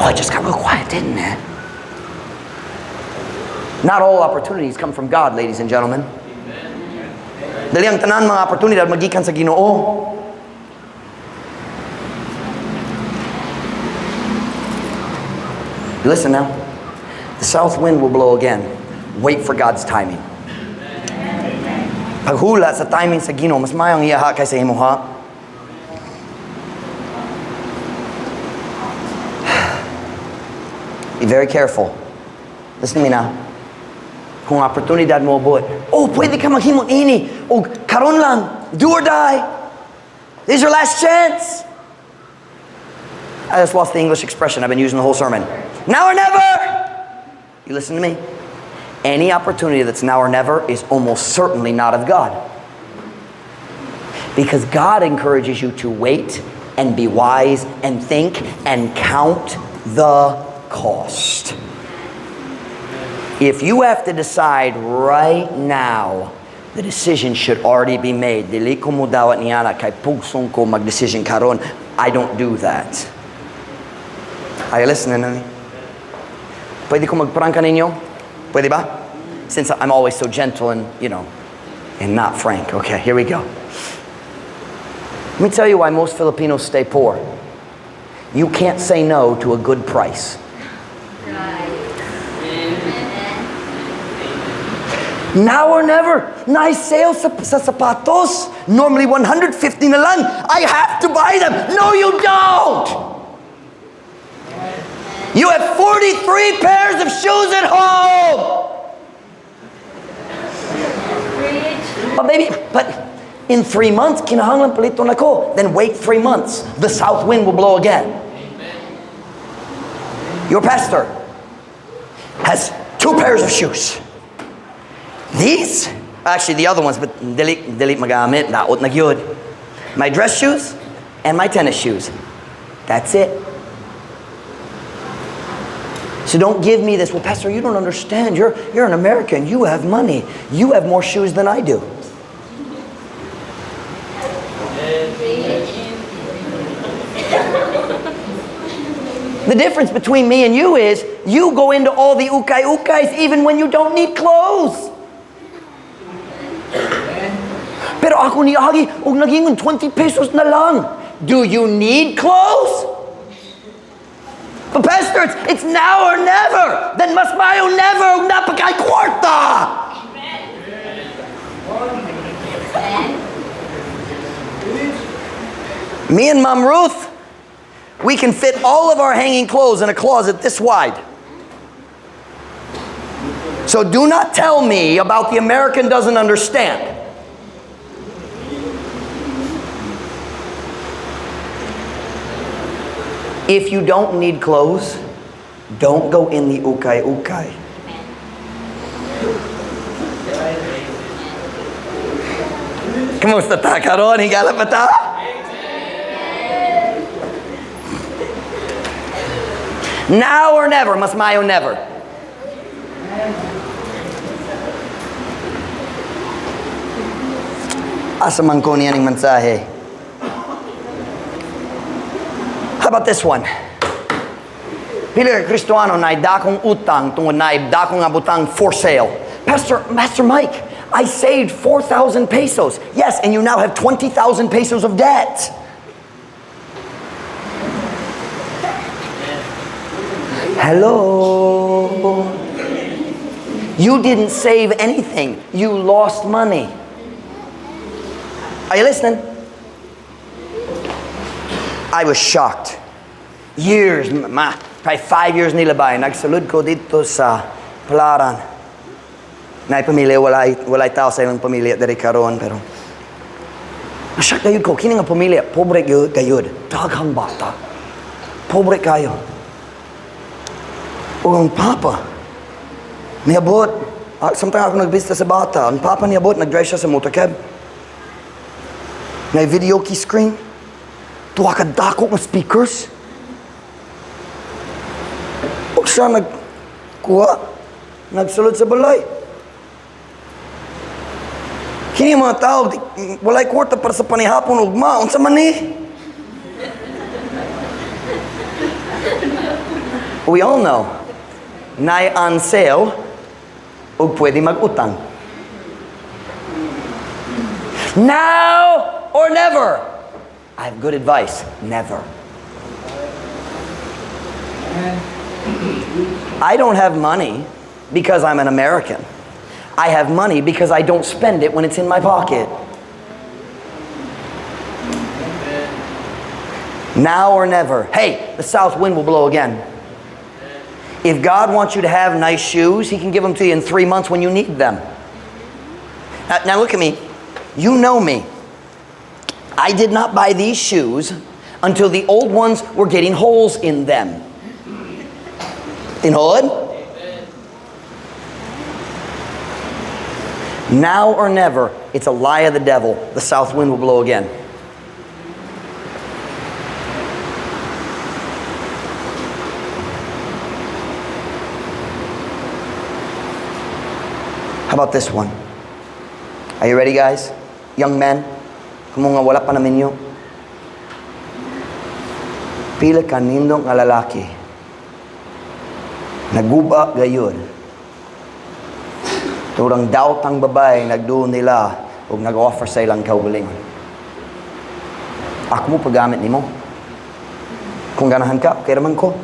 Oh, it just got real quiet, didn't it? Not all opportunities come from God, ladies and gentlemen. Dali ang tanan mga oportunidad magikan sa Ginoo. You listen now. The south wind will blow again. Wait for God's timing. Paghula sa timing sa Ginoo, mas maayong iyaha kaysa imuha. Be very careful. Listen to me now. Kung oportunidad moabot, "Oh, pwede ka maghimo ini, o karon lang, do or die. This is your last chance." I just lost the English expression I've been using the whole sermon. Now or never! You listen to me. Any opportunity that's now or never is almost certainly not of God. Because God encourages you to wait and be wise and think and count the cost. If you have to decide right now, the decision should already be made. Dili ko mudawat niana kay pugson ko mag-decision karon. I don't do that. Are you listening to me? Pwede ko magprangka ninyo? Pwede ba? Since I'm always so gentle and not frank. Okay, here we go. Let me tell you why most Filipinos stay poor. You can't say no to a good price. Now or never. Nice sale sa sapatos. Normally 150 na lang. I have to buy them. No, you don't. You have 43 pairs of shoes at home. But baby, but in 3 months, kinahanglan paliton nako. Then wait 3 months. The south wind will blow again. Your pastor has two pairs of shoes. These, actually the other ones, but dili, dili magamit, daot na gyud. My dress shoes and my tennis shoes. That's it. So don't give me this, "Well, Pastor, you don't understand. You're an American. You have money. You have more shoes than I do." The difference between me and you is you go into all the ukay ukays even when you don't need clothes. "Pero ako niagi og nagingon 20 pesos na lang." Do you need clothes? "But Pastor, it's now or never." Then mas mayo never ug naa pa kay kwarta. Amen. Me and Mom Ruth, we can fit all of our hanging clothes in a closet this wide. So do not tell me about the American doesn't understand. If you don't need clothes, don't go in the ukay ukay. Amen. Kamusta ta karon? Higala pa ta? Now or never, mas mayo never. Asa man ko niya ning mensahe? How about this one? Pila ka Kristohano na dakong utang tungod na dakong nga butang for sale. "Pastor, Pastor Mike, I saved 4,000 pesos." Yes, and you now have 20,000 pesos of debt. Hello? You didn't save anything. You lost money. Are you listening? I was shocked. Years, ma, probably 5 years nilabay, nagsulod ko didto sa Palaran. Naay pamilya, walay tao sa ilang pamilya diri karon, pero na-shock gayud ko, kini nga pamilya, pobre gyud gayud, daghang bata. Pobre kayo. O ang papa, niabot, samtang ako nagbisita sa bata, ang papa niabot, nag-drive siya sa motorcab. May videoke screen, duha ka dako nga speakers. Ug siya nagkuha, nagsulod sa balay. Kini ang mga tao, walay kwarta para sa panihapon ugma, unsa man ni? We all know, naay on sale ug pwede mag-utang. Now or never. I have good advice. Never. I don't have money because I'm an American. I have money because I don't spend it when it's in my pocket. Now or never. Hey, the south wind will blow again. If God wants you to have nice shoes, He can give them to you in 3 months when you need them. Now look at me. You know me. I did not buy these shoes until the old ones were getting holes in them. Tinuod? Now or never, it's a lie of the devil. The south wind will blow again. How about this one? Are you ready, guys? Young men? Kamo nga wala pa naminyo. Pila ka nindot nga lalaki. Naguba gayud. Turang daotang babae nagduol nila ug nag-offer sa ilang kaugalingon. Ako mo paggamit nimo. Kung ganahan ka, okay raman ko.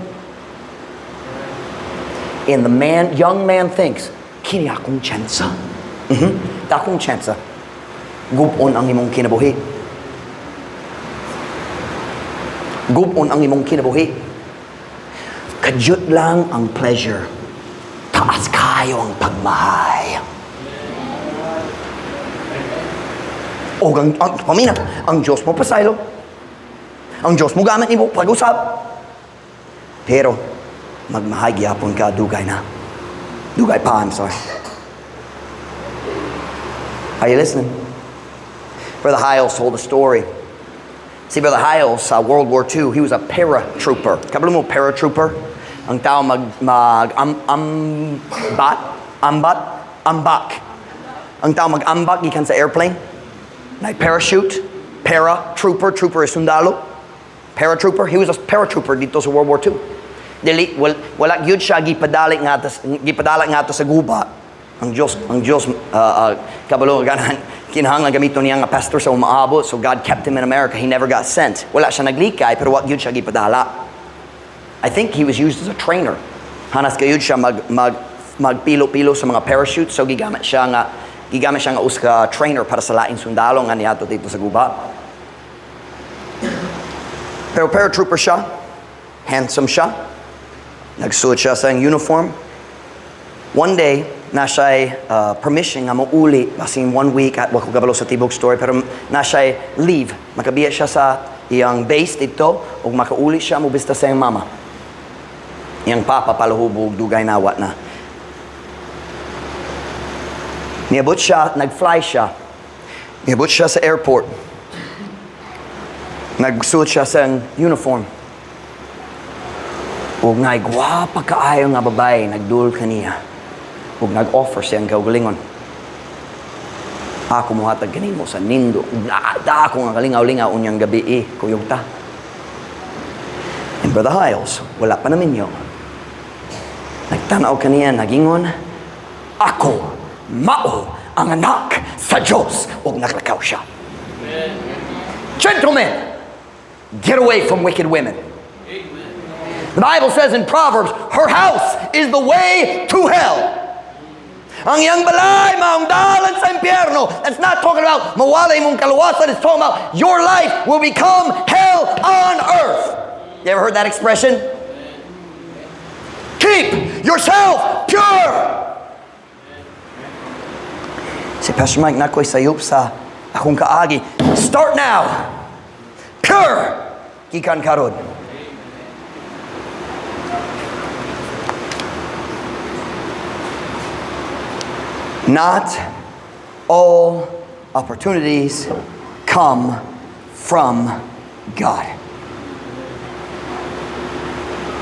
And the man, young man thinks, "Kini akong tsansa. Dakong tsansa. Gub-on ang imong kinabuhi. Gub-on ang imong kinabuhi. Kadyot lang ang pleasure. Taas kayo ang pagmahay." O ang pamina, ang Diyos mo pasaylo. Ang Diyos mo gamit nimo pag-usab. Pero, magmahay gyapon ka dugay na. Dugay pa, I'm sorry. Are you listening? Brother Hiles told a story. Si Brother Hiles sa World War II, he was a paratrooper. Kabalo mo paratrooper? Ang tao mag, mag am, ambat, ambat, ambak. Ang tao mag-ambak gikan sa airplane. Like parachute, paratrooper, trooper is sundalo. Paratrooper, he was a paratrooper dito sa World War II. Dili wala gyud siya gipadala ngadto sa gubat. Ang Dios kabalo ganahan kinahanglan gamiton niya nga pastor sa umaabot, so God kept him in America. He never got sent. Wala siya naglikay, pero wa gyud siya gipadala. I think he was used as a trainer. Hanas gayud siya mag mag magpilo-pilo sa mga parachutes, so gigamit siya nga usa ka trainer para sa laing sundalo nga niadto dito sa gubat. Pero paratrooper siya, handsome siya, nagsuot siya sa iyang uniform. One day, na siya permission nga mouli, basin one week at wa ko kabalo sa tibok story, pero na siya leave. Makabiya siya sa iyang base dito, ug makauli siya mo bisita sa iyang mama. Iyang papa palahubog dugay na wa na. Niabot siya, nag-fly siya. Niabot siya sa airport. Nagsuot siya sa iyang uniform. Ug naay gwapa kaayo nga babae nagduol kaniya. Ug nag-offer siyang kaugalingon. "Ako muhatag kanimo sa nindo. Da ako nga kalingaw-lingaw unyang gabi eh, kuyog ta." And Brother Hiles, wala pa naminyo. Nagtanaw kaniya, nagingon, "Ako, mao ang anak sa Diyos." Ug naglakaw siya. Gentlemen, get away from wicked women. The Bible says in Proverbs, her house is the way to hell. Ang iyang balay, maong dalan sa impyerno. That's not talking about mawala imong kaluwasan. It's talking about your life will become hell on earth. You ever heard that expression? Keep yourself pure. Si Pastor Mike, naa ko'y sayop sa akong kaagi. Start now. Pure. Gikan karon. Not all opportunities come from God.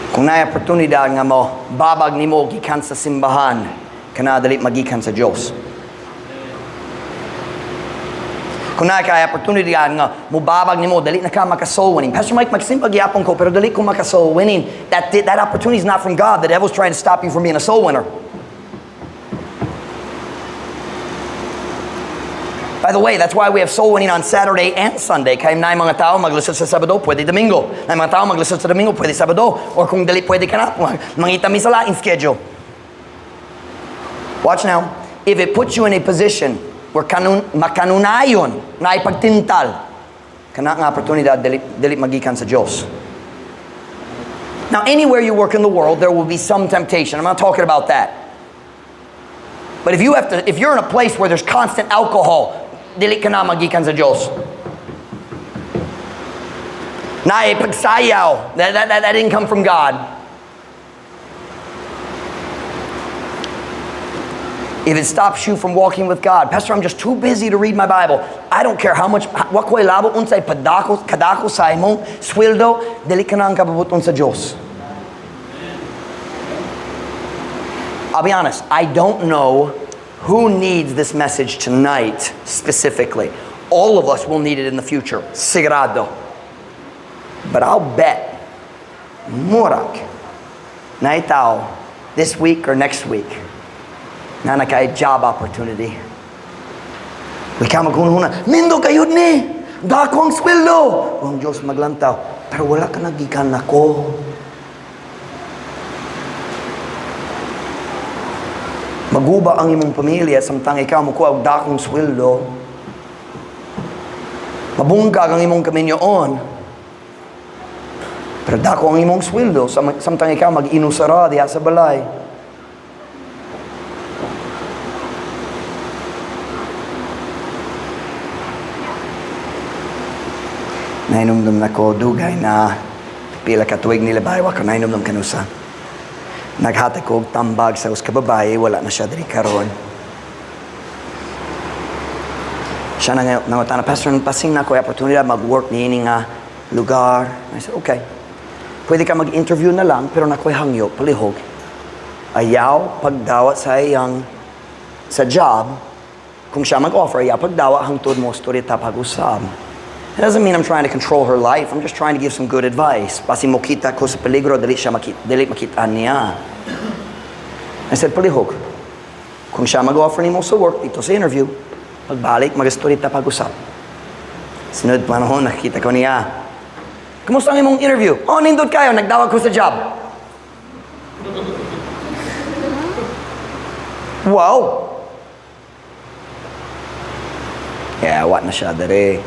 Kung naay oportunidad nga mo babag nimo gikan sa simbahan, kana dili magikan sa Dios. Kung naa kay oportunidad nga mobabag nimo, dali na ka maka soul winning. "Pastor Mike, magsimba gyapon ko, pero dali ko maka soul winning." That opportunity is not from God. The devil's trying to stop you from being a soul winner. By the way, that's why we have soul winning on Saturday and Sunday. Kay naay mga tao maglisod sa Sabado, pwede Domingo. Naay mga tao maglisod sa Domingo, pwede Sabado. Or kung dili pwede ka na, mangita mi sa laing schedule. Watch now. If it puts you in a position where makanunayon naay pagtintal, kana nga oportunidad dili magikan sa Diyos. Now, anywhere you work in the world, there will be some temptation. I'm not talking about that. But if you're in a place where there's constant alcohol, dili ka na magikan sa Diyos. Naay pagsayaw, that didn't come from God. If it stops you from walking with God, "Pastor, I'm just too busy to read my Bible." I don't care how much, wa ko'y labot unsay padako, kadako sa imong sweldo, dili ka na ang kabubut-on sa Diyos. I'll be honest, I don't know who needs this message tonight specifically. All of us will need it in the future, sigurado. But I'll bet, murag, naay tao, this week or next week, naa na kay job opportunity. Uy ka maghuna-huna, "Nindot kaayo ni, dako ang sweldo." Ang Diyos maglantaw, "Pero wala ka nagikan nako." Maguba ang imong pamilya samtang ikaw mokuha og dakong sweldo. Mabungkag ang imong kaminyoon. Pero dako ang imong sweldo samtang ikaw mag-inusara diha sa balay. Nahinumdum nako dugay na pila ka tuig nilabay, wa ko nahinumdum kanusa. Naghatag ko og tambag sa usa ka babaye, wala na siya diri karon. Siya na nangutana, "Pastor, basin naa koy oportunidad mag-work niini nga lugar." I said, "Okay. Pwede ka mag-interview na lang, pero naa ko'y hangyo, palihog. Ayaw pagdawat sa iyang sa job, kung siya mag-offer, ayaw pagdawat hangtod mo storya ta pag-usab." It doesn't mean I'm trying to control her life. I'm just trying to give some good advice. Basin mokita ko sa peligro, dili makita niya. I said, "Palihog. Kung siya mag-offer nimo sa work dito sa interview, pagbalik, mag-istorya ta pag-usab." Sunod panahon, nakita ko niya. "Kumusta ang imong interview?" "Oh, nindot kaayo, nagdawat ko sa job." Wow! Yeah, wa na siya dere.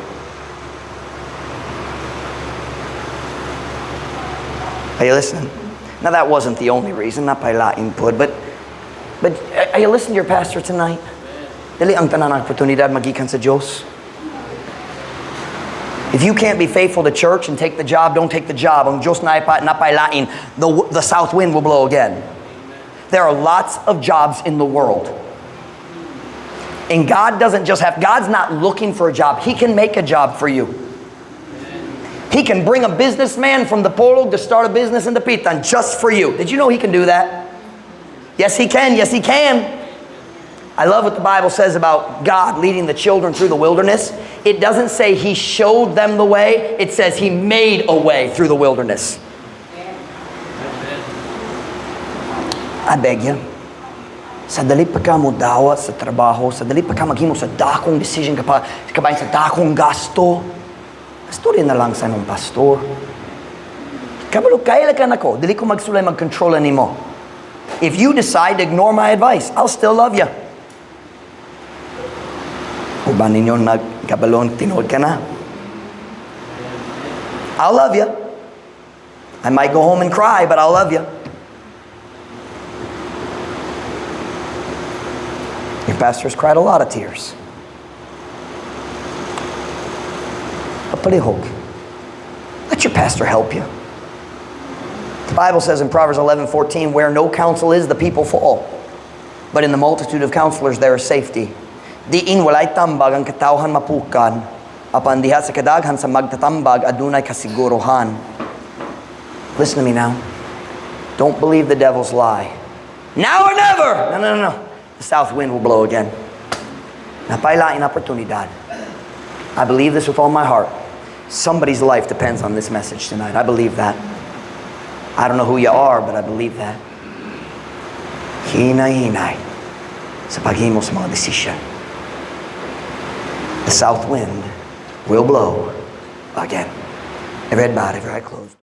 Are you listening? Now that wasn't the only reason, naa pay lain pud, but are you listening to your pastor tonight? Dili ang tanan nga oportunidad magikan sa Diyos. If you can't be faithful to church and take the job, don't take the job. Ang Diyos naa pay lain, the south wind will blow again. There are lots of jobs in the world. And God doesn't just have, God's not looking for a job. He can make a job for you. He can bring a businessman from the Polo to start a business in Dapitan just for you. Did you know he can do that? Yes, he can. Yes, he can. I love what the Bible says about God leading the children through the wilderness. It doesn't say he showed them the way. It says he made a way through the wilderness. I beg you. Sa dali pa ka mo dawat sa trabaho, sa dali pa ka maghimo sa dakong decision ka pa, kabahin sa dakong gasto, istorya na lang sa imong pastor. Kabalo, kaila ka nako, dili ko magsulay mag-control nimo. If you decide to ignore my advice, I'll still love you. Uban ninyo nagkabalon, tinuod ka na. I'll love you. I might go home and cry, but I'll love you. Your pastor's cried a lot of tears. But palihog, let your pastor help you. The Bible says in Proverbs 11:14, "Where no counsel is, the people fall. But in the multitude of counselors, there is safety." Diin walay tambag ang katawhan mapukan, apan diha sa kadaghan sa magtatambag adunay kasigurohan. Listen to me now. Don't believe the devil's lie. "Now or never!" No. The south wind will blow again. Naa pay laing oportunidad. I believe this with all my heart. Somebody's life depends on this message tonight. I believe that. I don't know who you are, but I believe that. Hinay-hinay sa paghimo sa mga desisyon. The south wind will blow again. Every head bowed, every eye closed.